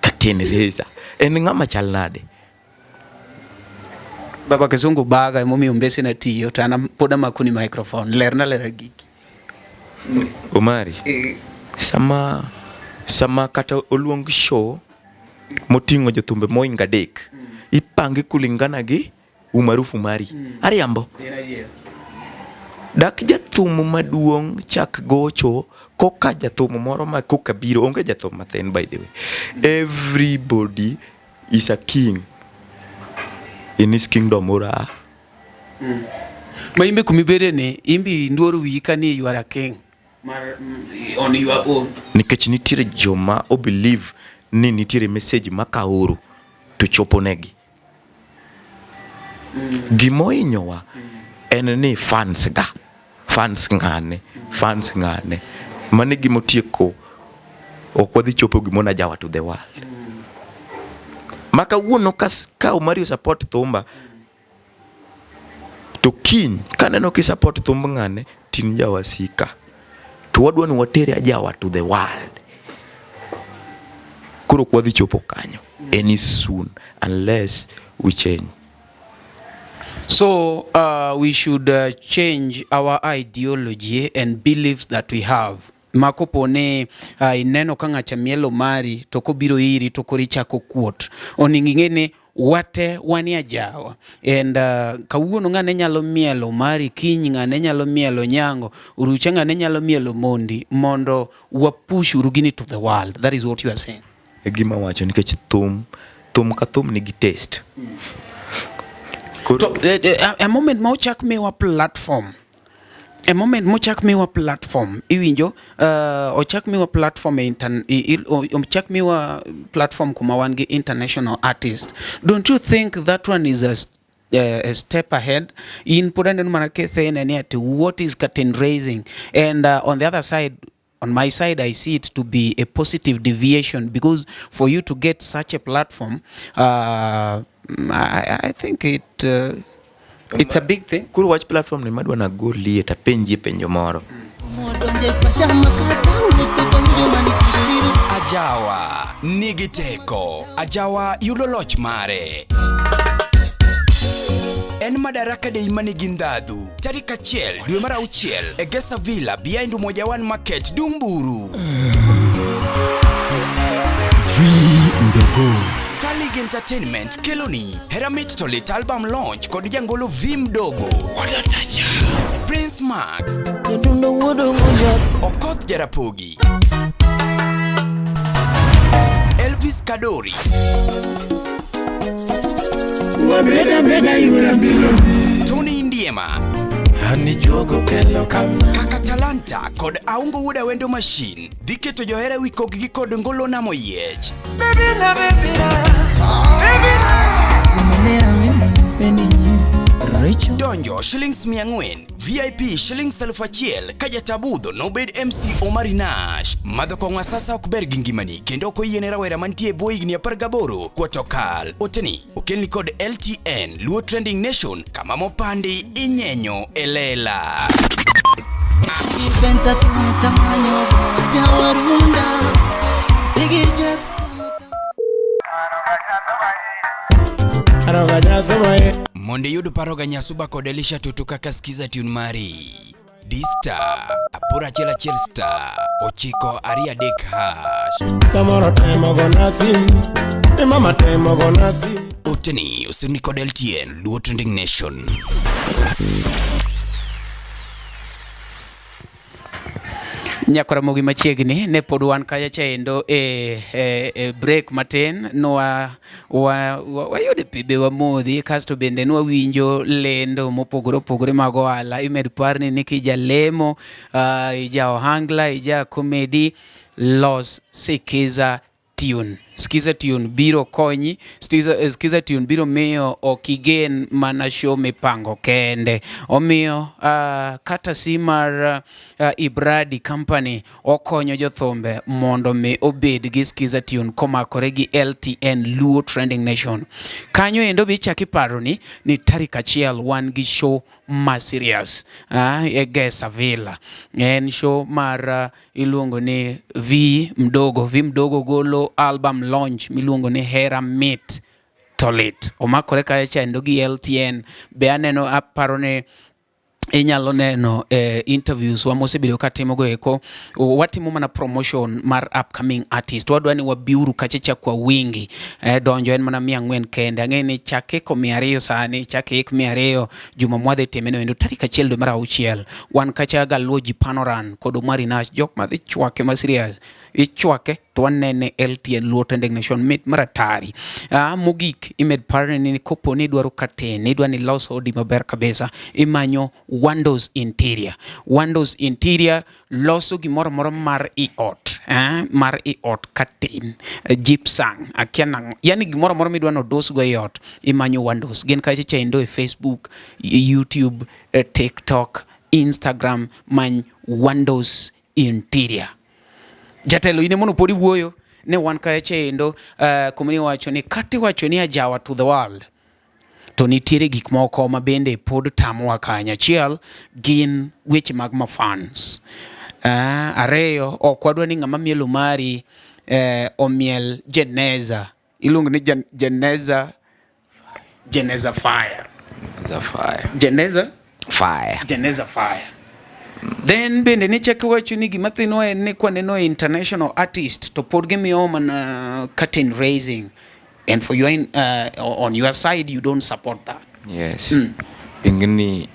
curtain raiser en ng'ama chal nade baba kizungu baga emomiyo mbese na tiyo to an pod amako ni microphone lerna lera giki Omari sama sama kata oluong show moting'o jothumbe moingo adek ipange kulingana gi umaarufu mari ariambo dak jathum maduong' chak gocho koka jathum moro ma koka biro onge jathum mathin by the way everybody is a king in his kingdom or a ma imbe kumibede ni imbi induor wiyi ka ni you are a king mar on your own nikech nitiere joma o believe ni nitiere message ma kaoro to chopo negi gimohinyowa en ni fans ga fans ng'ane fans ng'ane mano e gimotieko ok wadhi chopo gimoro ajawa to the world. Ma kawuono ka, ka Omari support thumba to kiny kaneno ki support thumb ng'ane tin jawasika. To wadwa ni watere ajawa to the world. Koro ok wadhi chopo kanyo any soon unless we change. So we should change our ideology and beliefs that we have. Ma kopo ni ineno ka ng'acha mielo mari to kobiro iri to koro ichako kuot. Onego ing'e ni wate wanie ajawa and kawuono ng'ane nyalo mielo mari, kiny ng'ane nyalo mielo nyango, orucha ng'ane nyalo mielo mondi mondo wa push uru gini to the world. That is what you are saying. E gima wacho nikech thum thum ka thum nigi taste. Koro To a moment ma ochak miwa platform a moment mochak miwa platform iwinjo ochak miwa platform e intern, ochak miwa platform kuma wan gi international artist, don't you think that one is a step ahead? In pod aneno mana kethene ni ati what is curtain raising, and on the other side, on my side, I see it to be a positive deviation, because for you to get such a platform, I think it's a big thing. Koro wach platform ni madwa nagolie tapenjie penjo moro. Ajawa nigi teko, Ajawa yudo loch mare. En Madaraka Day manigi ndhadhu tarik 1 dwe mar 6 e Gesa Villa behind Umoja One Market, Dumburu. Starleague Entertainment keloni Hera Mit to Lit album launch kod jangolo V Mdogo, Prince Max, Okoth Jarapogi, Elvis Kadori, Tony Ndiema, Kaka Talanta kod Aungo Wuod Awendo Machine dhi keto johera wi kokgi kod ngolo namo yiech. Donjo shillings 400, VIP shillings 1000 ka jatabudho nobed MC Omari Nash. Madho kong'o asasa ok ber gi ngimani kendo ok oyiene rawera mantie e bwo higni 18 kuoto kal. Oteni okelni kod LTN Luo Trending Nation kama mopandi inyenyo e lela. Mondo iyud paro ga Nyasuba kod Elisha Tutu kaka skiza tune mari. D star 811 star 9 2 3 hash. Samoro temo gona sim, e mama temo gona sim. Oteni osimni kod LTN Luo Trending Nation. Nyakwaramogi machiegni ne pod wan kacha chaendo e break matin nwa wayudo pi be wamodhi, kasto bende nwawinjo lendo mopogore opogore mag ohala. Imed parni ni kijalemo, ija ohangla, ija comedy, los Sikiza Tune. Skiza Tune biro konyi, Skiza Tune biro miyo ok igen mana show mipango kende. Omiyo kata si mar Ibradi Company okonyo jothumbe mondo mi obed gi Skiza Tune komakore gi LTN Luo Trending Nation. Kanyo endo be ichak iparo ni tarik 1 wan gi show ma serious e Gesa Villa. En show mar iluongo ni V Mdogo. V Mdogo golo album launch miluongo ni Hera Mit to Lit. Omakore kacha chendo gi LTN. Be aneno aparo ni inyalo neno interviews wa mosebedo katimo go eko. Watimo mana promotion mar upcoming artist. Wadwa ni wabiuru kacha kwa wingi. Donjo en mana 400 kende. Ang'e ni chak iko 200 sani, chak ik 200 juma mwadhi time no endo tarik 1 dwe mar 6. Wan kacha galuo ji panoran kod Omari Nash, jok madhi chwake ma serious. Ichwake to wanene LTN Luo Trending Nation mit mar atari. Mogik imed parni ni kopo ni idwaro curtain, idwa ni los odi maber kabisa, imanyo Windows Interior. Windows Interior loso gimoro moro mar i ot, mar i ot curtain, gypsum, akia nang'o. Yani gimoro moro midwa no dosgo i ot, imanyo Windows. Gin kacha chendo e Facebook, YouTube, TikTok, Instagram, many Windows Interior. Jatelo ine mono podi wuoyo. ne wan kacha endo kuma niwacho ni kata iwacho ni ajawa to the world to nitiere gik moko ma bende pod tamowa kanyo. Achiel gin weche mag mafans. Ariyo, ok wadwa ni ng'ama mielo mari omiel jeneza. Iluongo ni jeneza, jeneza fire. Jeneza fire. Jeneza? Fire. Jeneza fire. Then bende nichako iwacho ni gima thinwa en ni kwaneno international artist to pod gimiyo mana curtain raising. And for your on your side you don't support that. Yes. Ingni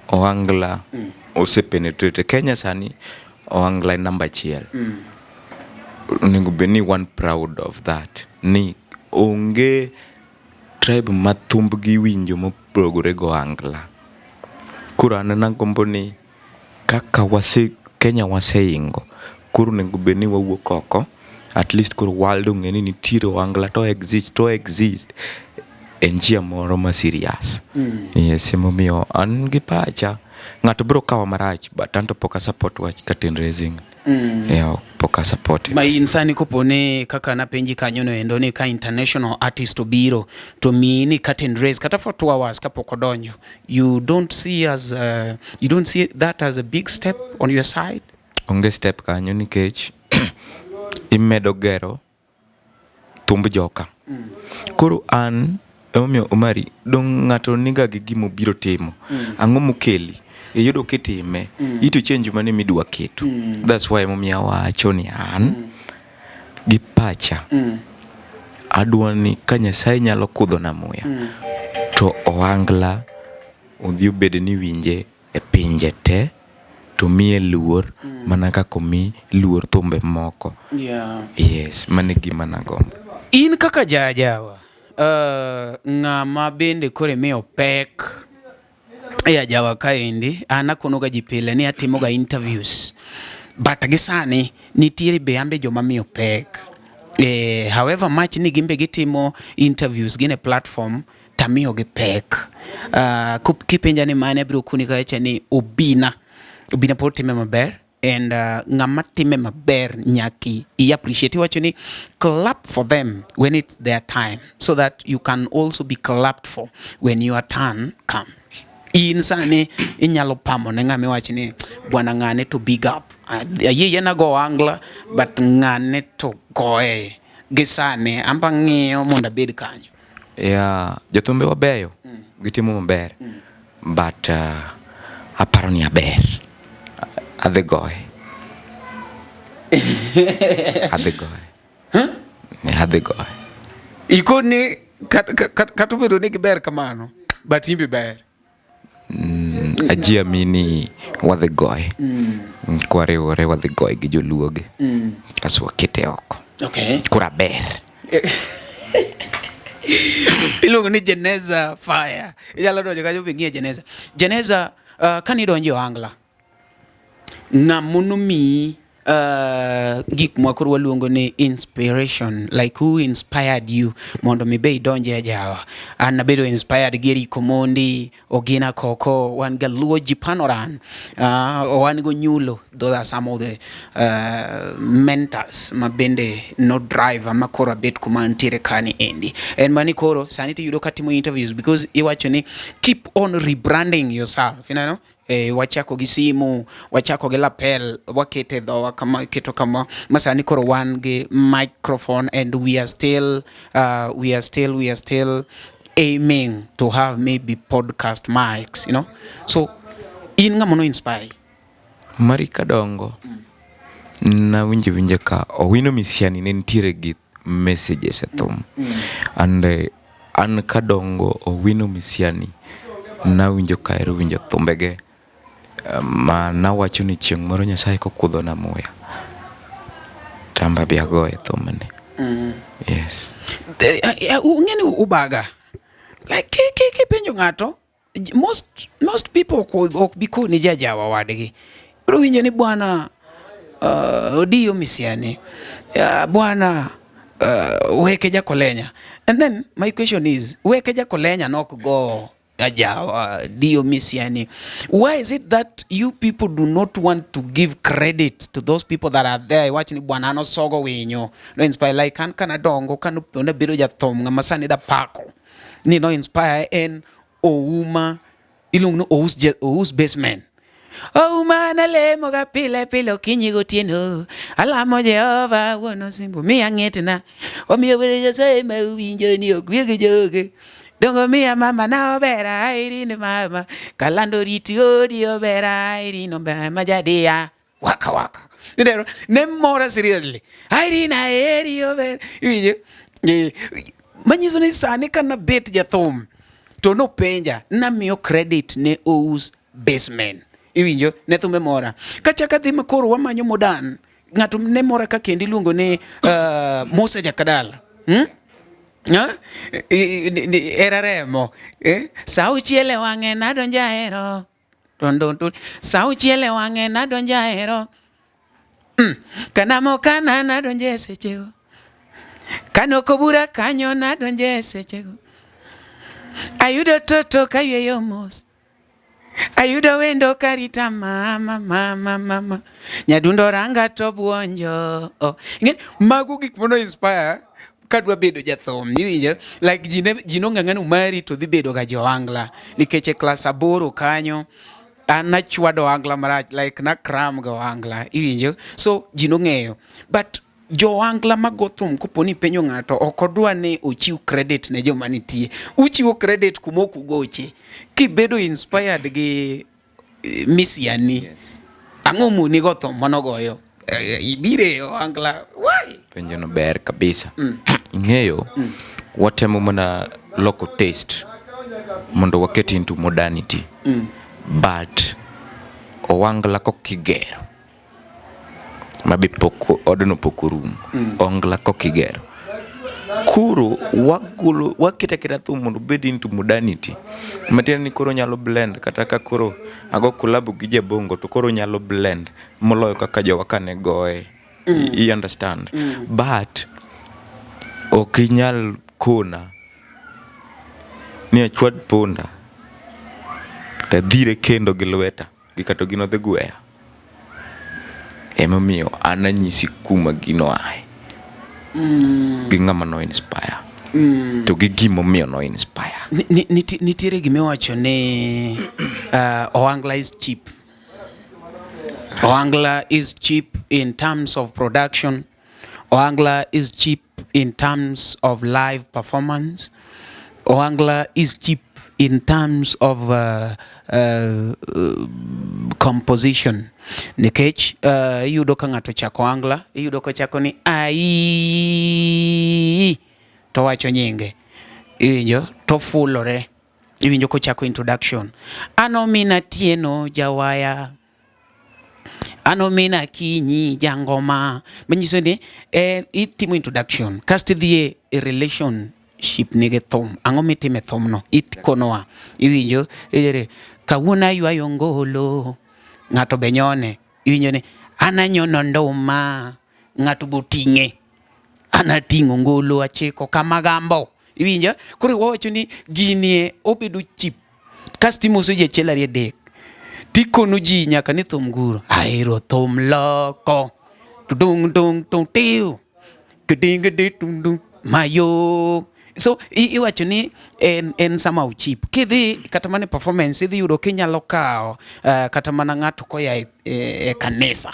ohangla osepenetrate Kenya sani, ohangla en namba achiel. Onego bed ni wan proud of that. Ni onge tribe ma thumbgi winjo mopogore go ohangla. Koro an nagombo ni kaka wase Kenya waseingo, koro onego bed ni wawuok oko, at least koro world ong'e ni nitiere ohangla to exist to exist e njia moro ma serious. Yes, emomiyo an gi pacha ng'ato biro kawa marach, but anto pok a support wach curtain raising. Yeah, pok a support. Ma in sani kopo ni kaka napenji kanyo no endo ni ka international artist obiro to miyi ni curtain raise kata for 2 hours kapok odonjo, you don't see that as a big step on your side? Onge step kanyo nikech imedo gero thumb joka. Koro an emomiyo Omari dong' ng'ato niga gi gimobiro timo. Ang'o mokeli? Iyudo kitime, ito change mane midwa keto. That's why emomiyo awacho ni an gi pacha adwa ni ka Nyasaye nyalo kudhona muya to ohangla odhi obed ni iwinje e pinje te to miye luor mana kaka omi luor thumbe moko. Yes, mano e gima nagombo. In kaka jajawa, ng'ama bende koro imiyo pek e ajawa kaendi, an akono ga ji pile ni atimo ga interviews. But gi sani nitiere be ambe joma miyo pek. However much ni gimbe gitimo interviews gin e platform tamiyo gi pek. Kipenja ni mane abiro koni kacha ni Obina. Obina pod time maber and ng'ama time maber nyaki i appreciate. Iwacho ni clap for them when it's their time so that you can also be clapped for when your turn comes. In sani inyalo pamo ne ng'ama iwach ni bwana ng'ane to big up. Ayie yiena go ohangla but ng'ane to goye gi sani amba ng'iyo mondo abed kanyo. Yeah, jothumbe wabeyo, gitimo maber. But aparo ni aber. Adhi goye. Adhi goye. Adhi goye. Ikoni kata obedo ni giber kamano but in be ber. Ajiamini wadhi goye. Kwariwore wadhi goye gi joluo gi. Kasto wakete oko. Koro aber. Iluongo ni Jeneza Fire. Inyalo donjo kanyo bing'iye Jeneza. Jeneza, kani donjo e ohangla, ng'ama nomiyi gik mwa koro waluongo ni inspiration, like who inspired you mondo mi be idonje e ajawa? An nabedo inspired gi Eric Omondi, Ogina Koko, wan ga Luo Jipanoran, wan go Nyulo. Those are some of the mentors ma bende no driver ma koro abet kuma ntiere kani endi. En mani koro sani tiyudo katimo interviews because iwacho ni keep on rebranding yourself. Wachako gi simu, wachako gi lapel, wakete dhowa kama, iketo kama, ma sani koro wan gi microphone and we are still aiming to have maybe podcast mics. So in ng'ama no inspire? Mari kadongo, nawinjo winja ka Owino Misiani ne nitiere gi messages e thum. And an kadongo Owino Misiani nawinjo ka ahero winjo thumbege ma nawacho ni chieng' moro Nyasaye kokudhona muya to an be abi agoye thumni. Yes. Ung'e ni ubaga like kipenjo ng'ato, most people ok bi koni jajawa wadgi. Ibiro winjo ni bwana Odiyo Misiani, bwana Weke Jakolenya. And then my question is, Weke Jakolenya nok go Ajawa Dio Misiani. Why is it that you people do not want to give credit to those people that are there? Iwach ni bwana an osogo winyo. No inspire like an kana dongo kano nabedo jathum ng'ama sani da pako. Ni no inspire en Ouma iluongo ni Ous, Ous Basement. Ouma nalemo ga pile pile okinyi gotieno. Alamo Jehova wuon osimbo miya ng'etna. Omiyo were Nyasaye ma uwinjo ni ok gi joge. Dongo miya mama na obera Irene mama. Kalando riti odi obera Irene mama jadia. Waka waka. Ineno, ne mora seriously. Irene aheri obera. Iwinjo? Eh, manyiso ni sani ka nabet jathum to nopenja namiyo credit ne Ous Basement. Iwinjo? Ne thumbe mora. Kachaka dhi ma koro wamanyo modern. Ng'ato ne mora ka kendo iluongo ni Musa Jakadala. Hmm? Ha? Era remo. Eh? Sa auchiel e wang'e nadonjo ahero. Dun, dun, dun. Sa auchiel e wang'e nadonjo ahero. Kanamo kana nadonjo e sechego. Kanoko bura kanyo nadonjo e sechego. Ayudo toto kayweyo mos. Ayudo wendo karita mama mama mama. Nyadundo ranga to buonjo. Oh. Ing'e, mago gik mano inspire kadwa bedo jathum iwinjo like ji ne ji nong'ang'a ni Omari to dhi bedo ga joangla nikech e klas aboro kanyo an nachwado angla marach like nakram ga ohangla iwinjo so ji nong'eyo but joangla mago thum kopo ni ipenjo ng'ato ok odwa ni ochiw credit ne joma nitie uchiwo credit kuma ok ugoche kibedo inspired gi misiani yes. Ang'o moni go thum manogoyo ibire ohangla why Penjo no ber kabisa. Ing'eyo, watemo mana loko taste mondo waket into modernity. But owangla kokigero mabe pok odno pok orumo. Ongla kokigero. Koro wagolo waketo aketa thum mondo obed into modernity. Matiende ni koro nyalo blend kata ka koro ago collab gi jabongo to koro nyalo blend moloyo kaka jowa kane goye. You understand? But ok inyal kona ni achwad punda tadhire kendo gi lweta gi kata gino dhi gweya. Emomiyo an anyisi kuma gino ae. Gi ng'ama no inspire. To gi gimomiyo no inspire. Nitiere gimiwacho ni ohangla is cheap. Ohangla is cheap in terms of production. Ohangla is cheap in terms of live performance. Ohangla is cheap in terms of composition. Nikech iyudo ka ng'ato chako ohangla, iyudo kochako ni ai to wacho nyinge. Iwinjo to fulore. Iwinjo kochako introduction. Ano mina Tieno jawaya. Ano mina Kinyi jangoma. Manyiso ni itimo introduction kasto idhi e relationship ni gi thum. Ang'o mitimo e thumno? Ikonowa. Iwinjo ijere kawuono aywayo ngolo. Ng'ato be nyone. Iwinjo ni an anyono nduma. Ng'ato be oting'e. An ating'o ngolo achiko kamagambo. Iwinjo? Koro wawacho ni gini obedo cheap. Kasto imoso ji achiel ariyo adek. Tikono ji nyaka ni thum guro. Ahero thum loko. Tudung dung tung tiu. Kiding di tung dung. Mayo. So iwacho ni en somehow cheap. Kidhi kata mana e performance idhi yudo kinyalo kawo kata mana ng'ato koya e kanisa.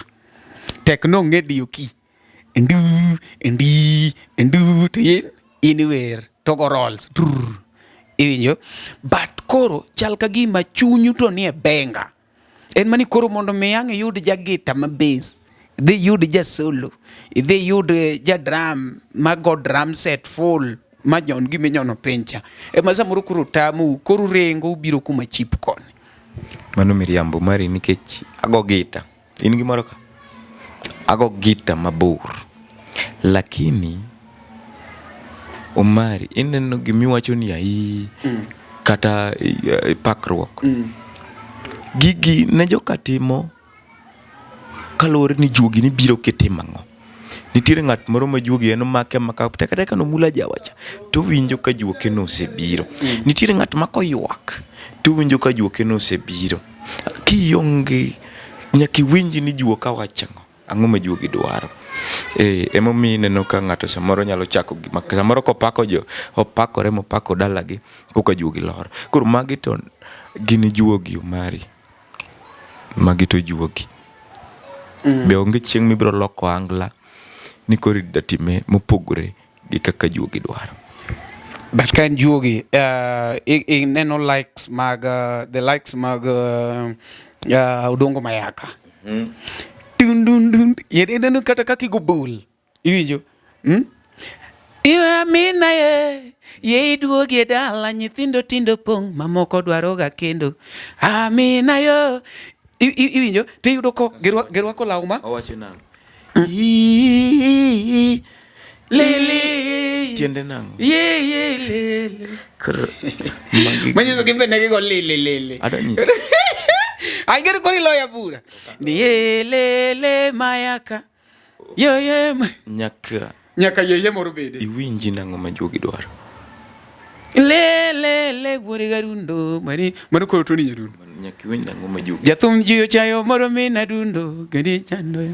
Tek nong'e diyo key. Ndu, ndi, ndu, to in iwer to go rolls. Trrr. Iwinjo? But koro chal ka gima chunyu to nie benga. En mani koro mondo mi ang' iyud ja gita ma bass, idhi yud ja solo, idhi yud ja drum ma go drum set full ma nyon gima inyono piny cha. Ema samoro koro tamou, koro uringo ubiro kuma cheap koni. Mano miriambo mari nikech ago gita. In gimoro ka? Ago gita mabor. Lakini Omari ineno gimiwacho ni ai kata pakruok. Gigi ne joka timo kaluwore ni juogi ni biro kitimo ang'o. Nitiere ng'at moro ma juogi en omake amaka tek ateka nomula jawacha to owinjo ka juoke no osebiro. Nitiere ng'at ma koywak to owinjo ka juoke no osebiro. Kionge nyaka iwinj ni juoka wacho ang'o. Ang'o ma juogi dwaro? Eh, emomiyo ineno ka ng'ato samoro nyalo chako gima samoro kopako jo opakore mopako dalagi koka juogi lor. Koro magi to gin juogi Omari. Magi to juogi. Mm. Be onge chieng' mibiro loko angla ni koro idatime mopogore gi kaka juogi dwaro. But ka en juogi, uh, ineno likes mag uh, the likes mag uh, uh, Odongo Mayaka. Mm. Dun dun dun. Ineno kata kaka igo bul. Iwinjo? Mm? Iwe amina ye, ye iduogi e dala nyithindo tindo pong' mamoko dwaro ga kendo. Amina yo. Iwinjo? Tiyudo ko girwako law ma? Owacho nang'o? Lili. Tiende nang'o? Ye ye lili. Koro magi Manyiso gin be ne gigo lili lili. Adwa nyisi. Angeri koro iloya bura. Ni ye lele mayaka. Ye ye. Nyaka Nyaka ye ye moro bede. Iwinji nang'o ma juogi dwaro? Le le le wuore garundo mani mano koro Tony Nyadundo. Nyaka iwinj nang'o ma juogi. Jathum ji ochayo moro min adundo kendi chando.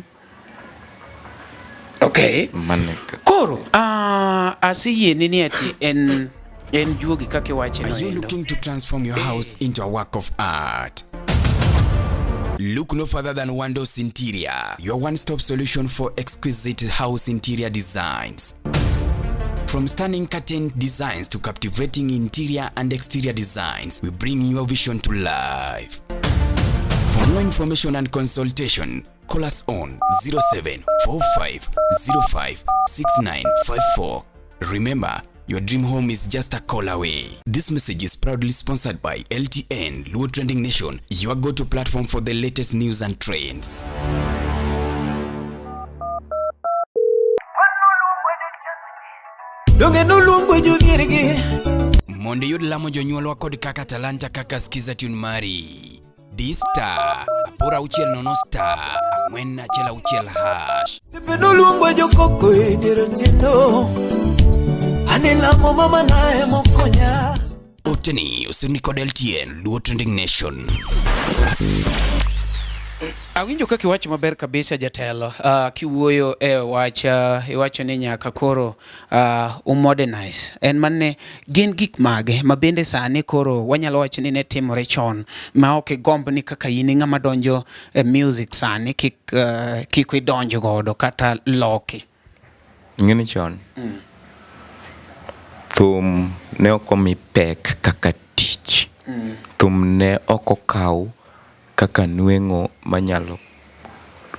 Okay. Mano e kaka. Koro uh, aseyieni ni ati en en juogi kaka iwache no Are you endo. looking to transform your house into a work of art? Look no further than Wandos Interior, your one-stop solution for exquisite house interior designs. From stunning curtain designs to captivating interior and exterior designs, we bring your vision to life. For more information and consultation, call us on 0745056954. Remember, your dream home is just a call away. This message is proudly sponsored by LTN, Luo Trending Nation, your go-to platform for the latest news and trends. Donge noluongo jodhiergi Mondo iyud lamo jonyuolwa kod kaka talanta kaka Skiza Tune mari. Di star 860 star 416 hash. Sepe noluongo jokoko e dier otieno Ane lamo mama nae mokonya Oteni osirni kod LTN Luo Trending Nation. Awinjo kaka iwacho maber kabisa jatelo. Uh, kiwuoyo e wach uh, iwacho ni nyaka koro uh, umodernize. En manne gin gik mage ma bende sani koro wanyalo wacho ni ne timore chon ma ok igomb ni kaka in ng'ama donjo e music sani kik, uh, kik idonj godo kata loki. Ing'e ni chon thum ne ok omi pek kaka tich. Thum ne ok okaw kaka nweng'o manyalo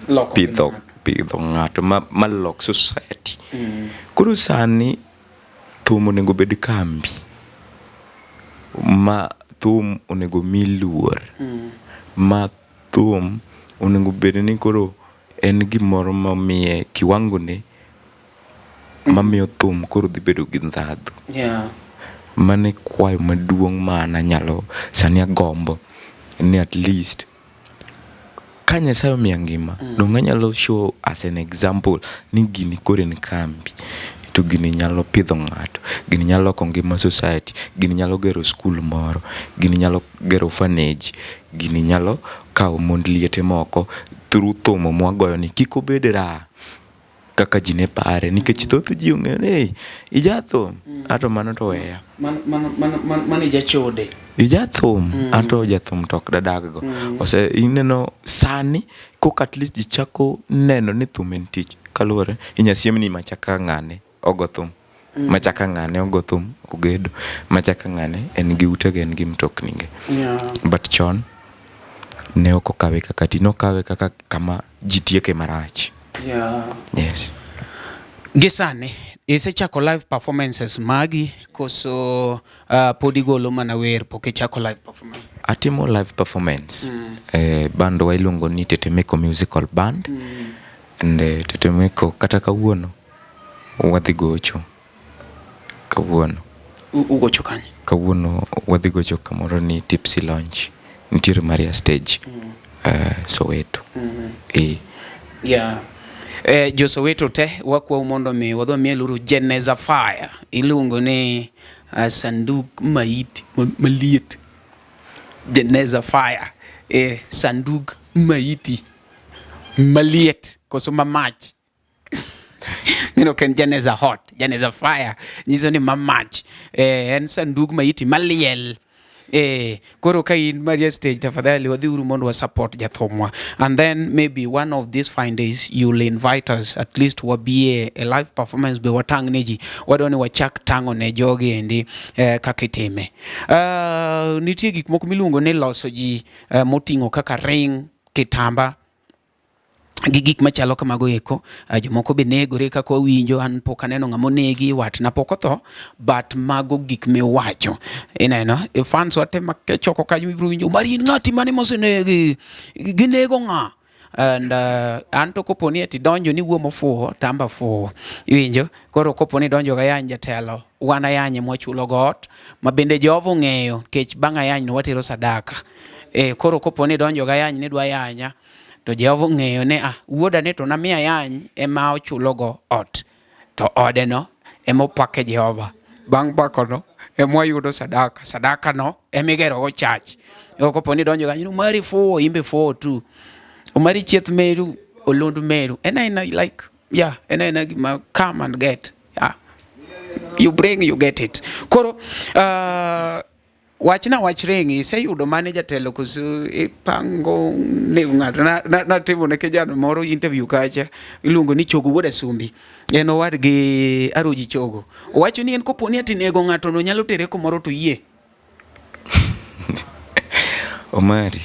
Loko pidho ngima. pidho ng'ato ma, ma lok society. Koro sani thum onego bed kambi ma thum onego mi luor ma thum onego bed ni koro en gimoro mamiye kiwango ne mamiyo thum koro dhi bedo gi ndhadhu. Yeah. Mano e kwayo maduong' ma an anyalo sani agombo ni at least ka Nyasaye omiya ngima mm. donge anyalo show as an example ni gini koro en kambi to gini nyalo pidho ng'ato, gini nyalo loko ngima society, gini nyalo gero skul moro, gini nyalo gero orphanage, gini nyalo kawo mond liete moko through thum mwagoyo ni kik obed raha kaka ji ne pare nikech thoth ji ong'eyo ni "Ei, ijathum ato mano to weya Mano ijachode. ijathum anto jathum to ok dadag go ose ineno sani koka at least ji chako neno ni thum en tich kaluwore inya siemni machaka ng'ane ogo thum machaka ng'ane ogo thum ogedo machaka ng'ane en gi utege en gi mtokni ge Yeah. but chon ne ok okawe kaka tich nokawe kaka kama ji tieke marach Yeah. yes Gi sani isechako live performances magi koso uh, pod igolo mana wer pok ichako live performance? Atimo live performance mm. Eh, band wa iluongo ni Tetemeko Musical Band mm. And eh, Tetemeko kata kawuono wadhi gocho kawuono. Ugocho kanye? Kawuono wadhi gocho kamoro ni Tipsy Lounge nitiere Maria Stage mm. Soweto mm. E. Yeah. Eh, jo Soweto te wakwau mondo mi wadhi wamieluru Jeneza Fire iluongo ni sanduk maiti maliet. Jeneza Fire eh, sanduk maiti maliet koso mamach. Ng'eno ok en Jeneza hot, Jeneza fire nyiso ni mamach. Eh, en sandug maiti maliel. Eh, koro ka in Maria stage tafadhali wadhiuru mondo wa support jathumwa and then maybe one of these fine days you'll invite us at least wabie a live performance be watang' ne ji wadwa ni wachak tang'o ne jogi endi kaka itime. Nitie gik moko miluongo ni loso ji moting'o kaka ring, kitamba gi gik machalo kamago eko. Jomoko be negore kaka wawinjo, an pok aneno ng'ama onegi, watna pok otho, but mago gik miwacho. Ineno, e fans wa te machoko kanyo ibiro winjo, Omari in ng'ati mane mosenegi, ginego ng'a? And an to kopo ni ati donjo ni wuo mofuwo, to an be afuwo. Iwinjo? Koro kopo ni donjo gayany jatelo, wan ayany ema wachulo go ot, ma bende Jehova ong'eyo, nikech bang' ayany no watero sadaka. Koro kopo ni donjo gayany ni dwa yanya, to Jehova ong'eyo ni wuoda ni to namiya yany ema ochulogo ot, to ode no ema opake Jehova. Bang' pakono ema wayudo sadaka, sadaka no ema igerogo church. Kopo ni donjo kanyo, Omari fuwo, in be fuwo tu. Omari chieth meru, olund meru. En aena like, yeah, en aena gima come and get. Yeah. You bring, you get it. Koro, wachna wach ring, iseyudo mane jatelo koso ipango nego ng'ato? Natimo ne kijana moro interview kacha, iluongo ni Chogo wuod Asumbi. En owadgi Aruji Chogo. Owacho ni en kopo ni ati nego ng'ato no nyalo tere kumoro to yie. Omari,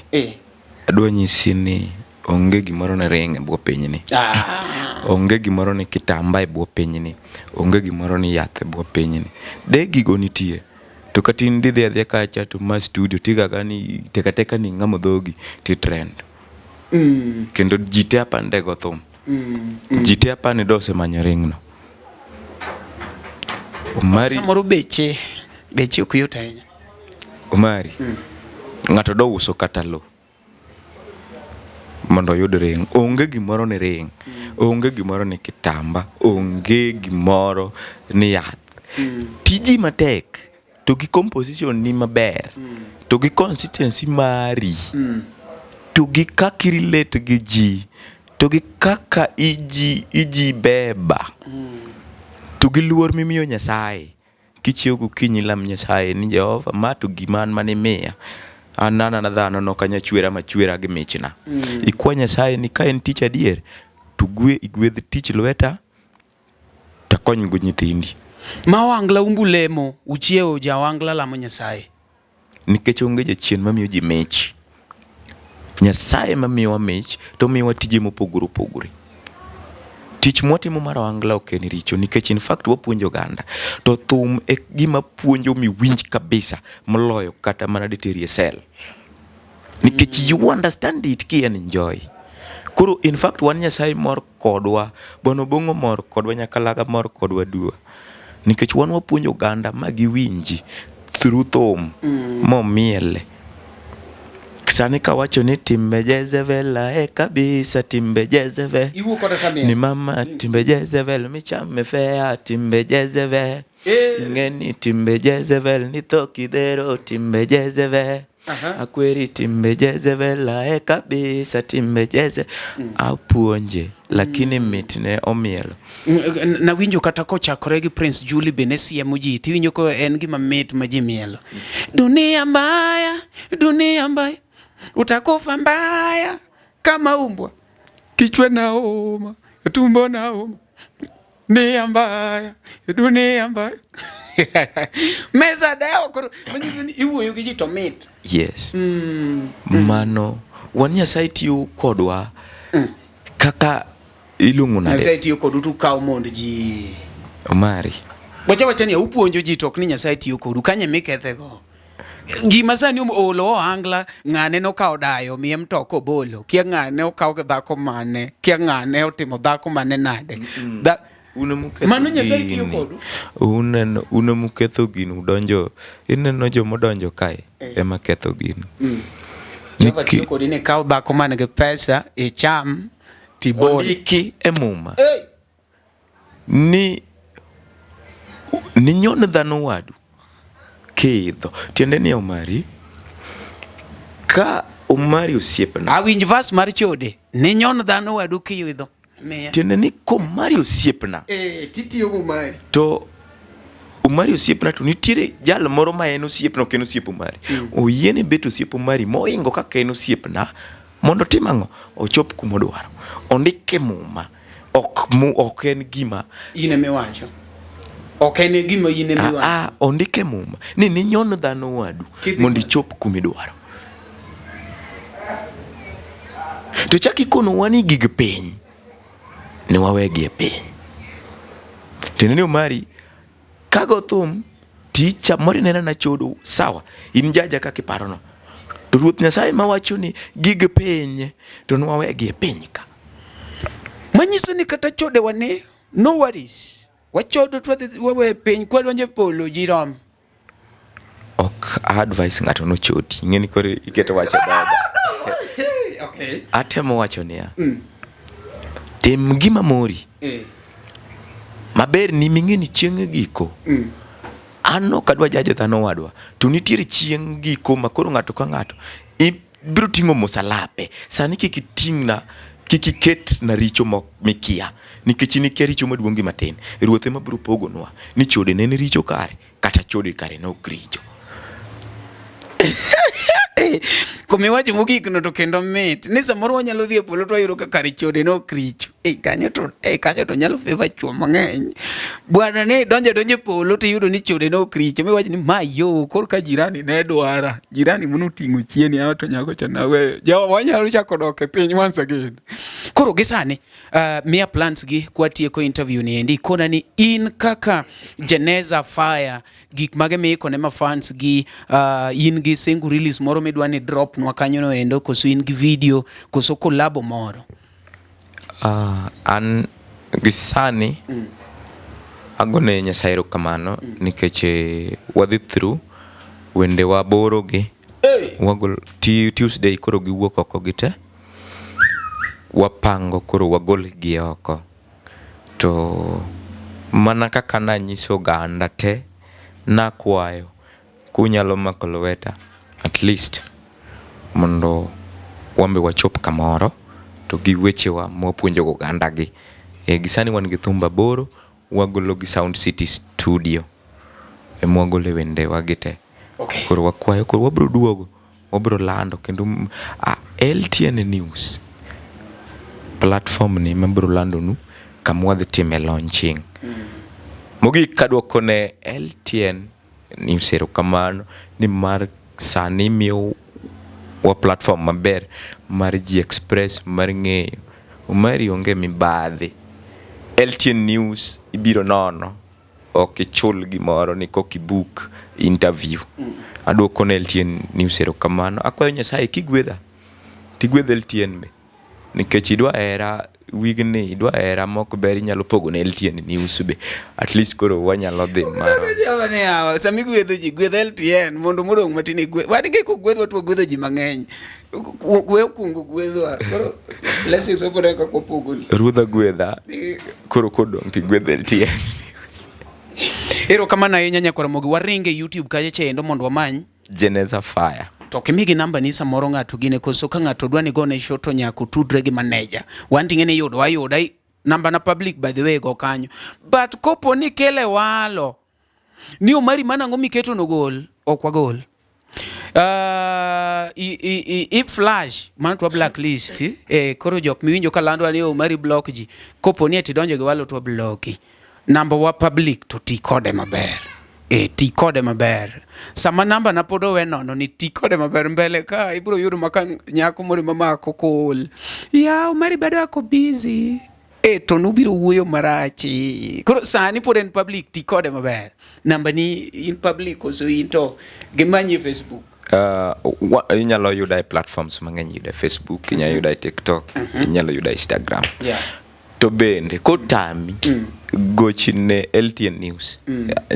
adwa nyisi ni onge gimoro ni ring e bwo pinyni. Onge gimoro ni kitamba e bwo pinyni. Onge gimoro ni yath e bwo pinyni. De gigo nitie. To kata in didhi adhiya kacha to ma studio tigaga ni teka teka ni ng'amo dhogi ti trend. Kendo ji te apani de go thum. Ji te apani do osemanyo ring no. Omari, Samoro beche ok yot ahinya. Omari, ng'ato do uso kata lo mondo oyud ring. Onge gimoro ni ring. Onge gimoro ni kitamba. Onge gimoro ni yath. Tiji matek to gi composition ni maber to gi consistency mari to gi kaka i relate gi ji to gi kaka iji beba to gi luor mimiyo Nyasaye. Kichiew gokinyi lam Nyasaye ni Jehova ma to gima an mane imiya. An an dhano nok anya chwera machwera gi michna. Ikwa Nyasaye ni ka en tich adier to igwedh tich lweta takony go nyithindi. Ma wangla umbu lemo, uchiewo ja wangla lamo Nyasaye. Nikech onge jachien mamiyo ji mich. Nyasaye mamiyowa mich to miyowa tije mopogore opogore. Tich mwatimo mar ohangla ok en richo nikech in fact wapuonjo oganda. To thum e gima puonjo miwinj kabisa moloyo kata mana diteri e sel. Nikech you understand it ki enjoy. Koro in fact wan Nyasaye mor kodwa, Bwana Obong'o mor kodwa, Nyakalaga mor kodwa dua. Nikech wan wapuonjo oganda ma giwinji through thum momiele. Sani kawacho ni timbe Jezebel ae kabisa timbe Jezebel. Iwuok kode kamiel. Ni mama timbe Jezebel michame fea timbe Jezebel. Ing'e ni timbe Jezebel ni tho kidhero timbe Jezebel. Akweri timbe Jezebel ae kabisa timbe Jeze. Apuonje lakini mitne omielo. Nawinjo kata kochakore gi Prince Julie be ne siemo ji, tiwinjo ko en gima mit ma ji mielo. Dunia mbaya, dunia mbaya, utakufa mbaya kama umbwa. Kichwa nauma, tumbo nauma. Dunia mbaya, dunia mbaya. Mesa dawa koro manyiso ni iwuoyo gi ji to mit. Yes. Mano wan Nyasaye tiyo kodwa kaka iluongo nade? Nyasaye tiyo kodu to ukawo mond ji. Omari. Wacha wacha ni upuonjo ji to ok ni Nyasaye tiyo kodu kanye mikethego. Gima sani olo ohangla ng'ane nokawo dayo miye mtoka obolo kia ng'ane okawo dhako mane kia ng'ane otimo dhako mane nade. Mano Nyasaye tiyo kodu. Uneno un emuketho gino udonjo ineno jomodonjo kae ema ketho gino. Jehova tiyo kodi ni kaw dhako man gi pesa icham Tibon. Ondiki e muma ni ninyon dhano wadu kiidho. Tiende ni Omari, ka Omari osiepna. Awinj verse mar chode. Ninyon dhano wadu kiidho. Miya. Tiende ni komari osiepna. Eh, titiyo go Omari. To Omari osiepna to nitiere jal moro ma en osiepna ok en osiep Omari. Mm. Oyiene bet osiep Omari mohingo kaka en osiepna mondo otim ang'o? Ochop kuma odwaro. Ondik e muma. Ok mu ok en gima in ema iwacho. Ok en gima in ema iwacho. Ah, ondik e muma ni ninyon dhano wadu mondo ichop kuma idwaro. To chak ikonowa ni gig piny ne wawegi e piny. Tiende ni Omari kago thum ticha moro inena na chodo sawa in jaja kaka iparono. To Ruoth Nyasaye mawacho ni gig piny to nwawegi e piny ka. Manyiso ni kata chode wane no worries. Wachodo to wadhi wawe piny kwadonjo e polo ji rom. Ok advice ng'ato nochoti. Ing'e ni koro iketo wach e dhoga. Okay. Atemo wacho niya. Mm. Tim gima mori. Eh. Maber ni ming'e ni chieng' giko. Mm. An ok adwa jajo dhano wadwa. To nitiere chieng' giko ma koro ng'ato ka ng'ato ibiro ting'o musalape. Sani kik iting'na kik iket na richo mok mikia nikech in ikia richo maduong' gi matin. Ruoth ema biro pogonwa ni chode ne en richo kare kata chode kare ne ok richo. Kumiwacho mogik no to kendo mit ni samoro wanyalo dhi e polo to wayudo ka kare chode ne ok richo. Eh, kanyo to eh, kanyo to nyalo favor chuo mang'eny. Bwana ne donjo donjo e polo to iyudo ni chode ne ok richo miwach ni ma yo koro ka jirani ne dwara jirani mano oting'o chieni a to nyako cha naweyo. Jawa wanyalo chako dok e piny once again. Koro gi sani miya plans gi kwatieko interview ni endi kona ni in kaka Jeneza Fire gik mage miiko ne ma fans gi in gi single release moro midwa ni drop nwa kanyo no endo koso in gi video koso collabo moro. An gi sani mm. agone Nyasaye erokamano mm. nikech wadhi through wende waboro gi hey. Wagol Tuesday koro giwuok oko gi te wapango koro wagol gi oko to mana kaka nanyiso oganda te nakwayo kunyalo mako lweta at least mondo wambe wachop kamoro to gi wechewa mwapuonjogo oganda gi. E, gi sani wan gi thumbe aboro wagolo gi Sound City Studio ema wagole wendewa gi te. Okay. Koro wakwayo koro wabiro duogo wabiro lando kendo LTN News platform ni ema biro landonu kama wadhi time launching. Mm. Mogik kaduoko ne LTN News erokamano nimar sani miyo wa platform maber mar ji express mar ng'eyo Omari onge mibadhi. LTN News ibiro nono ok ichul gimoro ni koka ibook interview. Aduoko ne LTN News erokamano. Akwayo Nyasaye kigwedha tigwedh LTN be nikech idwa hera wigni idwa hera mok ber inyalo pogo ne LTN News be at least koro wanyalo dhi maro. Sama igwedho ji gwedh LTN mondo modong' matin igwedh. Wan gi kogwedhwa to wagwedho ji mang'eny. We okwongo gwedhwa. Koro blessings wapore kaka wapogoni. Ruodha gwedha koro kodong' to igwedh LTN. Erokamano ahinya nyakwar Ramogi. Waring e YouTube kacha chendo mondo wamany Jeneza Fire. To kimigi namba ni samoro ng'ato gine koso ka ng'ato dwa ni gone show to nyaka otudre gi manager. Wan ting'e ni yudo wayuda namba na public by the way go kanyo. But kopo ni kele walo ni Omari mana ang'o miketo no gol ok wagol. I flash mano to blacklist eh, koro jok miwinjo ka lando ni Omari block ji kopo ni ati donjo gi walo to blocki. Namba wa public to ti kode maber. E, ti kode maber. Sama namba na pod owe nono ni ti kode maber mbele ka ibiro yudo maka nyako moro mamako kool. Ya, Omari bedo ako busy. E, to nubiro wuoyo marach. Koro sani pod en public, ti kode maber. Namba ni in public koso in to gimanyi e Facebook. Inyalo yuda e platforms mang'eny, yuda e Facebook, inyalo yuda e TikTok, inyalo yuda e Instagram. Yeah. To bende kotami gochi ne LTN News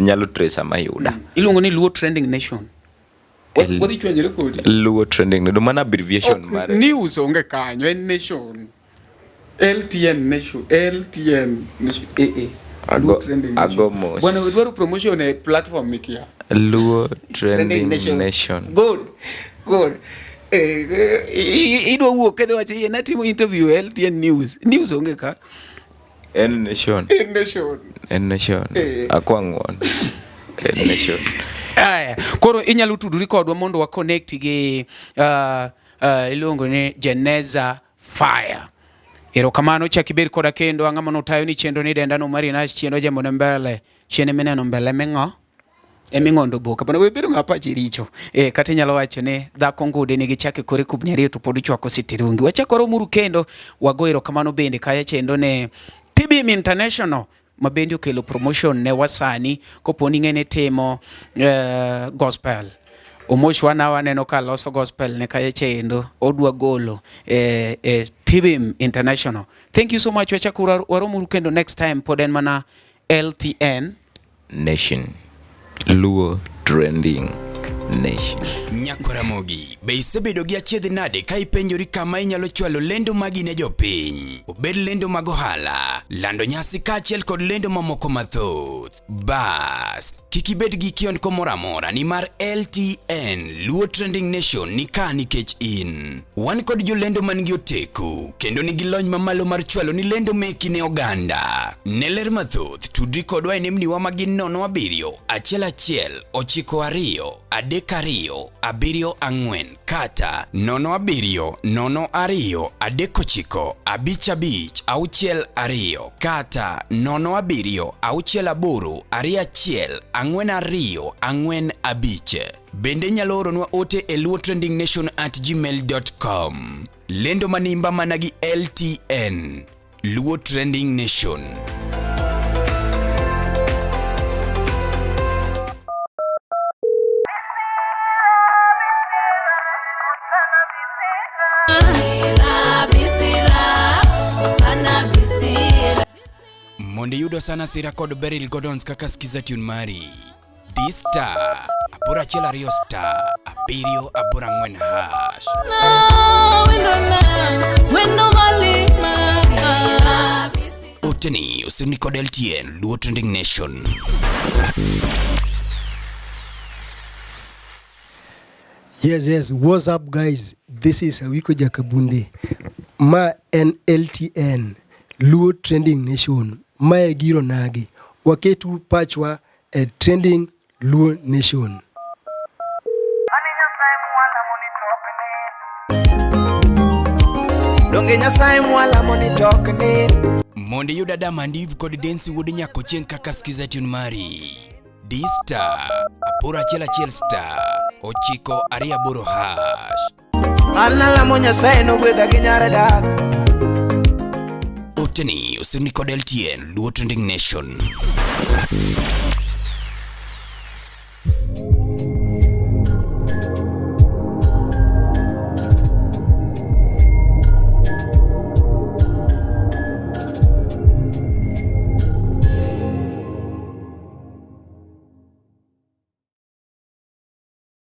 nyalo trace ma yuda. Iluongo ni Luo Trending Nation. Wadhi chwanyore kodi. Luo Trending Nation, mano abbreviation mare. News onge kanyo, en nation. LTN Nation, LTN Nation, eh eh. Ago- Luo Trending Nation. ago mos. Bwana wedwaro promotion e platform mikia. Luo Trending Nation. Good. Good. Eh, eh, idwa wuok kedhi wacho yie natimo interview e LTN News. News onge ka. En Nation. En Nation. En Nation. Eh. Akwa ng'uon. En Nation. Aya, koro inyalo tudori kodwa mondo wa connect gi iluongo ni Jeneza Fire. Erokamano chak ibed koda kendo ang'ama notayo ni chenro ni denda no mari nas chenro jambo ne mbele. Chien mineno mbele ming'o? Eming'ondo boka. Bana we bedo ng'a pachi richo. Eh, kata inyalo wacho ni dhako ngude nigi chak e kore kubni ariyo to pod ochwako sitirungi. Wachak waromuru kendo wago erokamano bende kaya chendo ne TBM International ma bende okelo promotion ne wasani kopo ni ng'ene timo gospel. Omosh wana waneno ka loso gospel ne kaya chendo odwa golo TBM International. Thank you so much. Wachak waromuru kendo next time pod en mana LTN Nation. Luo Trending Nation. Nyakoramogi, be isebedo gi achiedh nade ka ipenjori kama inyalo chwalo lendo magi ne jopiny? Obed lendo mag ohala, lando nyasi kaachiel kod lendo mamoko mathoth. Bas, kik ibed gi kiondko moro amora nimar LTN Luo Trending Nation ni ka nikech in. Wan kod jolendo man gi oteku kendo nigi lony mamalo mar chwalo ni lendo meki ne oganda. Ne ler mathoth, tudri kodwa e nembniwa ma gin 0 7 1 1 9 2 3 2 7 4 kata 0 7 0 2 3 9 5 5 6 2 kata 0 7 6 8 2 1 4 2 4 5. Bende inyalo oronwa ote e luotrendingnation@gmail.com. Lendo manimba mana gi LTN. Luo Trending Nation. Mondo iyud Osana Sira kod Beryl Gordons kaka skiza tune mari. D star 812 star 7 8 4 hash. Oteni osirni kod LTN Luo Trending Nation. Yes, yes. What's up, guys? This is Awiko Jakabunde. Ma en LTN, Luo Trending Nation. Mae giro nagi. Waketu pachwa e Trending Luo Nation. Donge Nyasaye mwalamo ni tokni. Mondo iyud Adam and Eve kod Densi wuod Nyakochieng' kaka skiza tune mari. D star 811 star 9 2 8 hash. An alamo Nyasaye nogwedha gi nyar dak. Oteni osirni kod LTN Luo Trending Nation.